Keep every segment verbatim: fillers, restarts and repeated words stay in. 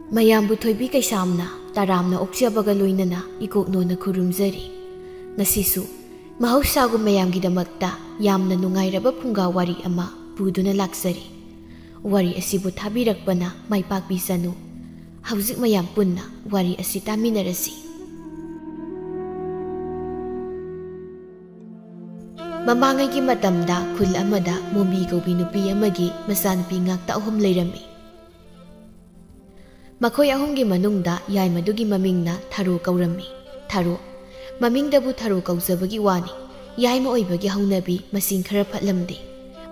ꯃꯌꯥꯝꯕꯨ ꯊꯣꯏꯕꯤ ꯀꯩꯁꯥꯝꯅ ꯇꯔꯥꯝꯅ ꯑꯣꯛꯆꯕꯒ ꯂꯣꯏꯅꯅ ꯏꯀꯣꯛꯅꯣꯅ ꯈꯨꯔꯨꯝꯖꯔꯤ꯫ ꯉꯁꯤꯁꯨ ꯃꯍꯧꯁꯥꯒꯨꯝ ꯃꯌꯥꯝꯒꯤꯗꯃꯛꯇ ꯌꯥꯝꯅ ꯅꯨꯡꯉꯥꯏꯔꯕ ꯐꯨꯡꯒꯥ ꯋꯥꯔꯤ ꯑꯃ ꯄꯨꯗꯨꯅ ꯂꯥꯛꯆꯔꯤ꯫ ꯋꯥꯔꯤ ꯑꯁꯤꯕꯨ ꯊꯥꯕꯤꯔꯛꯄꯅ ꯃꯥꯏ ꯄꯥꯛꯄꯤꯁꯅꯨ꯫ ꯍꯧꯖꯤꯛ ꯃꯌꯥꯝ ꯄꯨꯟꯅ ꯋꯥꯔꯤ ꯑꯁꯤ ꯇꯥꯃꯤꯟꯅꯔꯁꯤ꯫ ꯃꯃꯥꯡꯉꯩꯒꯤ ꯃꯇꯝꯗ ꯈꯨꯜ ꯑꯃꯗ ꯃꯣꯝꯕꯤ ꯀꯧꯕꯤ ꯅꯨꯄꯤ ꯑꯃꯒꯤ ꯃꯆꯥꯅꯨꯄꯤ ꯉꯥꯛꯇ ꯑꯍꯨꯝ ꯂꯩꯔꯝꯃꯤ꯫ ꯃꯈꯣꯏ ꯑꯍꯨꯝꯒꯤ ꯃꯅꯨꯡꯗ ꯌꯥꯏꯃꯗꯨꯒꯤ ꯃꯃꯤꯡꯅ ꯊꯔꯣ ꯀꯧꯔꯝꯃꯤ꯫ ꯊꯔꯣ, ꯃꯃꯤꯡꯗꯕꯨ ꯊꯔꯣ ꯀꯧꯖꯕꯒꯤ ꯋꯥꯅꯤ, ꯌꯥꯏꯃ ꯑꯣꯏꯕꯒꯤ ꯍꯧꯅꯕꯤ ꯃꯁꯤꯡ ꯈꯔ ꯐꯠꯂꯝꯗꯦ꯫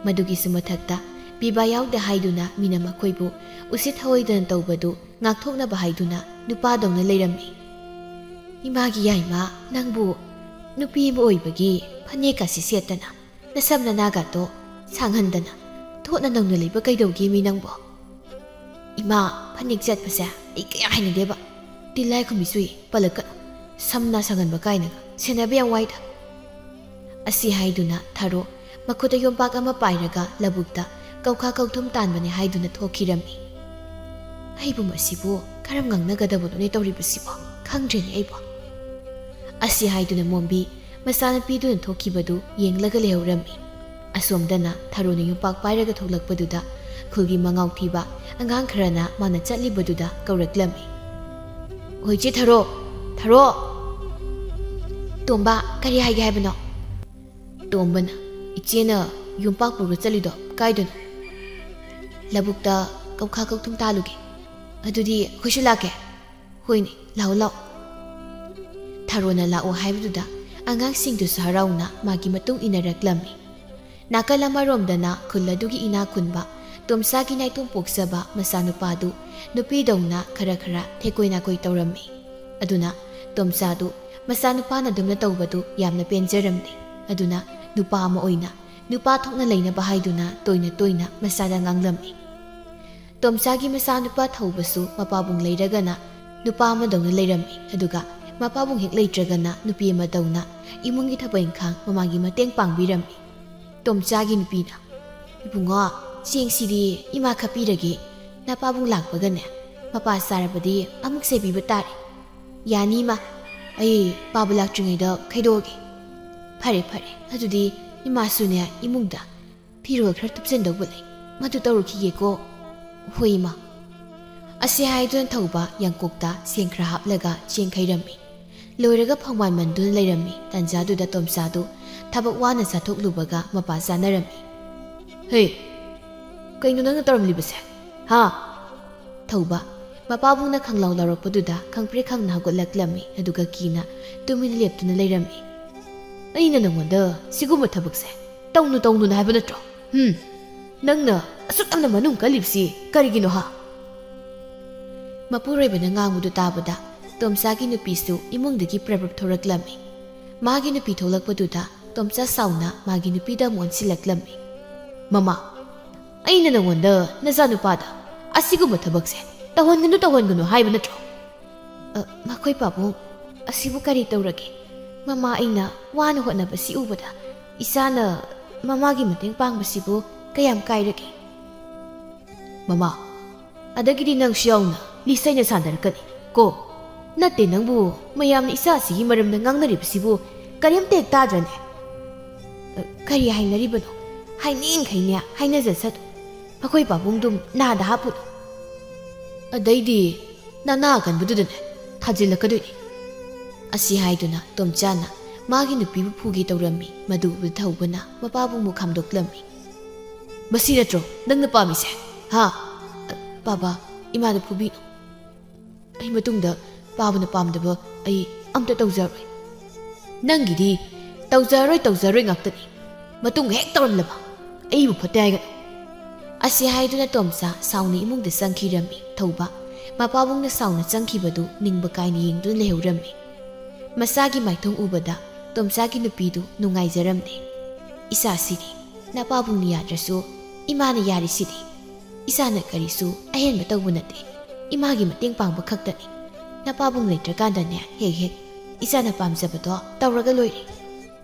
ꯃꯗꯨꯒꯤꯁꯨ ꯃꯊꯛꯇ, ꯄꯤꯕꯥ ꯌꯥꯎꯗꯦ ꯍꯥꯏꯗꯨꯅ ꯃꯤꯅ ꯃꯈꯣꯏꯕꯨ ꯎꯁꯤꯠ ꯊꯑꯣꯏꯗꯅ ꯇꯧꯕꯗꯨ ꯉꯥꯛꯊꯣꯛꯅꯕ ꯍꯥꯏꯗꯨꯅ ꯅꯨꯄꯥꯗꯧꯅ ꯂꯩꯔꯝꯃꯤ꯫ "ꯏꯃꯥꯒꯤ ꯌꯥꯏꯃ, ꯅꯪꯕꯨ ꯅꯨꯄꯤ ꯑꯃ ꯑꯣꯏꯕꯒꯤ ꯐꯅꯦꯛꯀꯁꯤ ꯁꯦꯠꯇꯅ, ꯅꯁꯝ ꯅꯅꯥꯒꯇꯣ ꯁꯥꯡꯍꯟꯗꯅ, ꯊꯣꯠꯅ ꯅꯧꯅ ꯂꯩꯕ ꯀꯩꯗꯧꯒꯦ ꯃꯤ ꯅꯪꯕꯣ?" "ꯏꯃꯥ, ꯐꯅꯦꯛ ꯆꯠꯄꯁꯦ ꯑꯩ ꯀꯌꯥ ꯍꯩꯅꯗꯦꯕ꯫ ꯇꯤꯜꯂꯥꯏꯈꯨꯝꯕꯤ ꯆꯨꯏ, ꯄꯜꯂꯛꯀꯅꯨ꯫ ꯁꯝꯅ ꯁꯪꯍꯟꯕ ꯀꯥꯏꯅꯒ ꯁꯦꯟꯅꯕ ꯌꯥꯝ ꯋꯥꯏꯗ"꯫ ꯑꯁꯤ ꯍꯥꯏꯗꯨꯅ ꯊꯔꯣ ꯃꯈꯨꯠꯇ ꯌꯣꯝꯄꯥꯛ ꯑꯃ ꯄꯥꯏꯔꯒ ꯂꯧꯕꯨꯛꯇ ꯀꯧꯈꯥ ꯀꯧꯊꯨꯝ ꯇꯥꯟꯕꯅꯦ ꯍꯥꯏꯗꯨꯅ ꯊꯣꯛꯈꯤꯔꯝꯃꯤ꯫ "ꯑꯩꯕꯨ ꯃꯁꯤꯕꯨ ꯀꯔꯝ ꯉꯥꯡꯅꯒꯗꯕꯅꯣꯅꯦ ꯇꯧꯔꯤꯕꯁꯤꯕꯣ? ꯈꯪꯗ꯭ꯔꯦꯅꯦ ꯑꯩꯕꯨ"꯫ ꯑꯁꯤ ꯍꯥꯏꯗꯨꯅ ꯃꯣꯝꯕꯤ ꯃꯆꯥꯅꯨꯄꯤꯗꯨꯅ ꯊꯣꯛꯈꯤꯕꯗꯨ ꯌꯦꯡꯂꯒ ꯂꯩꯍꯧꯔꯝꯃꯤ꯫ ꯑꯁꯣꯝꯗꯅ ꯊꯔꯣꯅ ꯌꯣꯝꯄꯥꯛ ꯄꯥꯏꯔꯒ ꯊꯣꯛꯂꯛꯄꯗꯨꯗ ꯈꯨꯜꯒꯤ ꯃꯉꯥꯎ ꯊꯤꯕ ꯑꯉꯥꯡ ꯈꯔꯅ ꯃꯥꯅ ꯆꯠꯂꯤꯕꯗꯨꯗ ꯀꯧꯔꯛꯂꯝꯃꯤ꯫ "ꯍꯣꯏ, ꯏꯆꯦ ꯊꯔꯣ, ꯊꯔꯣ!" "ꯇꯣꯝꯕ, ꯀꯔꯤ ꯍꯥꯏꯒꯦ ꯍꯥꯏꯕꯅꯣ?" ꯇꯣꯝꯕꯅ, "ꯏꯆꯦꯅ ꯌꯣꯝꯄꯥꯛ ꯄꯨꯔꯒ ꯆꯠꯂꯤꯗꯣ ꯀꯥꯏꯗꯅꯣ?" "ꯂꯧꯕꯨꯛꯇ ꯀꯧꯈꯥ ꯀꯧꯊꯨꯝ ꯇꯥꯜꯂꯨꯒꯦ"꯫ "ꯑꯗꯨꯗꯤ ꯑꯩꯈꯣꯏꯁꯨ ꯂꯥꯛꯀꯦ"꯫ "ꯍꯣꯏꯅꯦ, ꯂꯥꯛꯑꯣ, ꯂꯥꯛꯑꯣ"꯫ ꯊꯔꯣꯅ ꯂꯥꯛꯑꯣ ꯍꯥꯏꯕꯗꯨꯗ ꯑꯉꯥꯡꯁꯤꯡꯗꯨꯁꯨ ꯍꯔꯥꯎꯅ ꯃꯥꯒꯤ ꯃꯇꯨꯡ ꯏꯟꯅꯔꯛꯂꯝꯃꯤ꯫ ꯅꯥꯀꯜ ꯑꯃꯔꯣꯝꯗꯅ ꯈꯨꯜ ꯑꯗꯨꯒꯤ ꯏꯅꯥꯛ ꯈꯨꯟꯕ ꯇꯣꯝꯆꯥꯒꯤ ꯅꯥꯏꯇꯣꯝ ꯄꯣꯛꯆꯕ ꯃꯆꯥꯅꯨꯄꯥꯗꯨ ꯅꯨꯄꯤꯗꯧꯅ ꯈꯔ ꯈꯔ ꯊꯦꯛꯀꯣꯏ ꯅꯥꯀꯣꯏ ꯇꯧꯔꯝꯃꯤ꯫ ꯑꯗꯨꯅ ꯇꯣꯝꯆꯥꯗꯨ ꯃꯆꯥꯅꯨꯄꯥꯅ ꯑꯗꯨꯝꯅ ꯇꯧꯕꯗꯨ ꯌꯥꯝꯅ ꯄꯦꯟꯖꯔꯝꯗꯦ꯫ ꯑꯗꯨꯅ ꯅꯨꯄꯥ ꯑꯃ ꯑꯣꯏꯅ ꯅꯨꯄꯥ ꯊꯣꯛꯅ ꯂꯩꯅꯕ ꯍꯥꯏꯗꯨꯅ ꯇꯣꯏꯅ ꯇꯣꯏꯅ ꯃꯆꯥꯗ ꯉꯥꯡꯂꯝꯃꯤ꯫ ꯇꯣꯝꯆꯥꯒꯤ ꯃꯆꯥꯅꯨꯄꯥ ꯊꯧꯕꯁꯨ ꯃꯄꯥꯕꯨꯡ ꯂꯩꯔꯒꯅ ꯅꯨꯄꯥ ꯑꯃꯗꯧꯅ ꯂꯩꯔꯝꯃꯤ, ꯑꯗꯨꯒ ꯃꯄꯥꯕꯨꯡ ꯍꯦꯛ ꯂꯩꯇ꯭ꯔꯒꯅ ꯅꯨꯄꯤ ꯑꯃꯗꯧꯅ ꯏꯃꯨꯡꯒꯤ ꯊꯕꯛ ꯏꯪꯈꯥꯡ ꯃꯃꯥꯒꯤ ꯃꯇꯦꯡ ꯄꯥꯡꯕꯤꯔꯝꯃꯤ꯫ ꯇꯣꯝꯆꯥꯒꯤ ꯅꯨꯄꯤꯅ, "ꯏꯕꯨꯡꯉꯣ, ꯆꯦꯡꯁꯤꯗꯤ ꯏꯃꯥ ꯈꯞꯄꯤꯔꯒꯦ, ꯅꯄꯥꯕꯨꯡ ꯂꯥꯛꯄꯒꯅꯦ ꯃꯄꯥ ꯆꯥꯔꯕꯗꯤ ꯑꯃꯨꯛ ꯆꯩꯕꯤꯕ ꯇꯥꯔꯦ꯫ ꯌꯥꯅꯤ, ꯏꯃꯥ꯫ ꯑꯩ ꯄꯥꯕ ꯂꯥꯛꯇ꯭ꯔꯤꯉꯩꯗ ꯈꯩꯗꯣꯛꯑꯒꯦ꯫ ꯐꯔꯦ, ꯐꯔꯦ꯫ ꯑꯗꯨꯗꯤ ꯏꯃꯥꯁꯨꯅꯦ ꯏꯃꯨꯡꯗ ꯐꯤꯔꯣꯜ ꯈꯔ ꯊꯨꯞꯆꯟꯗꯧꯕ ꯂꯩ꯫ ꯃꯗꯨ ꯇꯧꯔꯨꯈꯤꯒꯦꯀꯣ꯫ ꯍꯣꯏ, ꯏꯃꯥ꯫ ꯑꯁꯤ ꯍꯥꯏꯗꯨꯅ ꯊꯧꯕ ꯌꯥꯡꯀꯣꯛꯇ ꯁꯦꯟ ꯈꯔ ꯍꯥꯞꯂꯒ ꯆꯦꯟꯈꯩꯔꯝꯃꯤ꯫ ꯂꯣꯏꯔꯒ ꯐꯪꯃꯥꯟ ꯃꯟꯗꯨꯅ ꯂꯩꯔꯝꯃꯤ꯫ ꯇꯟꯖꯥꯗꯨꯗ ꯇꯣꯝꯆꯥꯗꯨ ꯊꯕꯛ ꯋꯥꯅ ꯆꯥꯊꯣꯛꯂꯨꯕꯒ ꯃꯄꯥ ꯆꯥꯅꯔꯝꯃꯤ꯫ "ꯍꯦ, ꯀꯩꯅꯣ ꯅꯪꯅ ꯇꯧꯔꯝꯂꯤꯕꯁꯦ? ꯍꯥ?" ꯊꯧꯕ ꯃꯄꯥꯕꯨꯡꯅ ꯈꯪꯂꯥꯎ ꯂꯥꯎꯔꯛꯄꯗꯨꯗ ꯈꯪꯄ꯭ꯔꯦꯛ ꯈꯪꯅ ꯍꯧꯒꯠꯂꯛꯂꯝꯃꯤ, ꯑꯗꯨꯒ ꯀꯤꯅ ꯇꯨꯃꯤꯟꯅ ꯂꯦꯞꯇꯨꯅ ꯂꯩꯔꯝꯃꯤ꯫ "ꯑꯩꯅ ꯅꯪꯉꯣꯟꯗ ꯁꯤꯒꯨꯝꯕ ꯊꯕꯛꯁꯦ ꯇꯧꯅꯨ ꯇꯧꯅꯨꯅ ꯍꯥꯏꯕ ꯅꯠꯇ꯭ꯔꯣ? ꯍꯨꯝ, ꯅꯪꯅ ꯑꯁꯨꯛ ꯌꯥꯝꯅ ꯃꯅꯨꯡ ꯀꯜꯂꯤꯕꯁꯤ ꯀꯔꯤꯒꯤꯅꯣ, ꯍꯥ?" ꯃꯄꯨꯔꯣꯏꯕꯅ ꯉꯥꯡꯕꯗꯨ ꯇꯥꯕꯗ ꯇꯣꯝꯆꯥꯒꯤ ꯅꯨꯄꯤꯁꯨ ꯏꯃꯨꯡꯗꯒꯤ ꯄ꯭ꯔꯞ ꯄ꯭ꯔꯞ ꯊꯣꯔꯛꯂꯝꯃꯤ꯫ ꯃꯥꯒꯤ ꯅꯨꯄꯤ ꯊꯣꯛꯂꯛꯄꯗꯨꯗ ꯇꯣꯝꯆꯥ ꯁꯥꯎꯅ ꯃꯥꯒꯤ ꯅꯨꯄꯤꯗ ꯑꯃꯨꯛ ꯑꯣꯟꯁꯤꯜꯂꯛꯂꯝꯃꯤ꯫ "ꯃꯃꯥ, ꯑꯩꯅ ꯅꯉꯣꯟꯗ ꯅꯆꯥꯅꯨꯄꯥꯗ ꯑꯁꯤꯒꯨꯝꯕ ꯊꯕꯛꯁꯦ ꯇꯧꯍꯟꯒꯅꯨ, ꯇꯧꯍꯟꯒꯅꯨ ꯍꯥꯏꯕ ꯅꯠꯇ꯭ꯔꯣ?" "ꯑ, ꯃꯈꯣꯏ ꯄꯥꯕꯨꯡ, ꯑꯁꯤꯕꯨ ꯀꯔꯤ ꯇꯧꯔꯒꯦ? ꯃꯃꯥ ꯑꯩꯅ ꯋꯥꯅ ꯍꯣꯠꯅꯕꯁꯤ ꯎꯕꯗ ꯏꯆꯥꯅ ꯃꯃꯥꯒꯤ ꯃꯇꯦꯡ ꯄꯥꯡꯕꯁꯤꯕꯨ ꯀꯌꯥꯝ ꯀꯥꯏꯔꯒꯦ?" "ꯃꯃꯥ, ꯑꯗꯒꯤꯗꯤ ꯅꯪꯁꯨ ꯌꯥꯎꯅ ꯂꯤꯁꯩꯅ ꯁꯥꯟꯅꯔꯛꯀꯅꯤ ꯀꯣ꯫ ꯅꯠꯇꯦ, ꯅꯪꯕꯨ ꯃꯌꯥꯝꯅ ꯏꯆꯥ ꯑꯁꯤꯒꯤ ꯃꯔꯝꯗ ꯉꯥꯡꯅꯔꯤꯕꯁꯤꯕꯨ ꯀꯔꯤꯝꯇ ꯍꯦꯛ ꯇꯥꯗ꯭ꯔꯅꯦ?" "ꯑ, ꯀꯔꯤ ꯍꯥꯏꯅꯔꯤꯕꯅꯣ? ꯍꯥꯏꯅꯤꯡꯈꯩꯅꯦ ꯍꯥꯏꯅꯖꯁꯅꯨ꯫ ꯃꯈꯣꯏ ꯄꯥꯕꯨꯡꯗꯨꯝ ꯅꯥꯗ ꯍꯥꯞꯄꯨꯅꯨ꯫ ꯑꯗꯩꯗꯤ ꯅꯅꯥ ꯑꯀꯟꯕꯗꯨꯗꯅꯦ ꯊꯥꯖꯤꯜꯂꯛꯀꯗꯣꯏꯅꯤ꯫" ꯑꯁꯤ ꯍꯥꯏꯗꯨꯅ ꯇꯣꯝꯆꯥꯅ ꯃꯥꯒꯤ ꯅꯨꯄꯤꯕꯨ ꯐꯨꯒꯦ ꯇꯧꯔꯝꯃꯤ꯫ ꯃꯗꯨ ꯎꯕꯗ ꯊꯧꯕꯅ ꯃꯄꯥꯕꯨꯡꯕꯨ ꯈꯥꯝꯗꯣꯛꯂꯝꯃꯤ꯫ "ꯃꯁꯤ ꯅꯠꯇ꯭ꯔꯣ ꯅꯪꯅ ꯄꯥꯝꯃꯤꯁꯦ? ꯍꯥ?" "ꯑ, ꯄꯥꯕ, ꯏꯃꯥꯗ ꯐꯨꯕꯤꯅꯨ꯫ ꯑꯩ ꯃꯇꯨꯡꯗ ꯄꯥꯕꯅ ꯄꯥꯝꯗꯕ ꯑꯩ ꯑꯝꯇ ꯇꯧꯖꯔꯣꯏ꯫" "ꯅꯪꯒꯤꯗꯤ ꯇꯧꯖꯔꯣꯏ, ꯇꯧꯖꯔꯣꯏ ꯉꯥꯛꯇꯅꯤ꯫ ꯃꯇꯨꯡ ꯍꯦꯛ ꯇꯧꯔꯝꯂꯕ ꯑꯩꯕꯨ ꯐꯠꯇꯦ ꯍꯥꯏꯒꯅꯨ꯫" ꯑꯁꯤ ꯍꯥꯏꯗꯨꯅ ꯇꯣꯝꯆꯥ ꯁꯥꯎꯅ ꯏꯃꯨꯡꯗ ꯆꯪꯈꯤꯔꯝꯃꯤ꯫ ꯊꯧꯕ ꯃꯄꯥꯕꯨꯡꯅ ꯁꯥꯎꯅ ꯆꯪꯈꯤꯕꯗꯨ ꯅꯤꯡꯕ ꯀꯥꯏꯅ ꯌꯦꯡꯗꯨꯅ ꯂꯩꯍꯧꯔꯝꯃꯤ꯫ ꯃꯆꯥꯒꯤ ꯃꯥꯏꯊꯣꯡ ꯎꯕꯗ ꯇꯣꯝꯆꯥꯒꯤ ꯅꯨꯄꯤꯗꯨ ꯅꯨꯡꯉꯥꯏꯖꯔꯝꯗꯦ꯫ "ꯏꯆꯥꯁꯤꯗꯤ ꯅꯄꯥꯕꯨꯡꯅ ꯌꯥꯗ꯭ꯔꯁꯨ ꯏꯃꯥꯅ ꯌꯥꯔꯤꯁꯤꯗꯤ꯫ ꯏꯆꯥꯅ ꯀꯔꯤꯁꯨ ꯑꯍꯦꯟꯕ ꯇꯧꯕ ꯅꯠꯇꯦ, ꯏꯃꯥꯒꯤ ꯃꯇꯦꯡ ꯄꯥꯡꯕ ꯈꯛꯇꯅꯤ꯫ ꯅꯄꯥꯕꯨꯡ ꯂꯩꯇ꯭ꯔꯀꯥꯟꯗꯅꯦ ꯍꯦꯛ ꯍꯦꯛ ꯏꯆꯥꯅ ꯄꯥꯝꯖꯕꯗꯣ ꯇꯧꯔꯒ ꯂꯣꯏꯔꯦ꯫"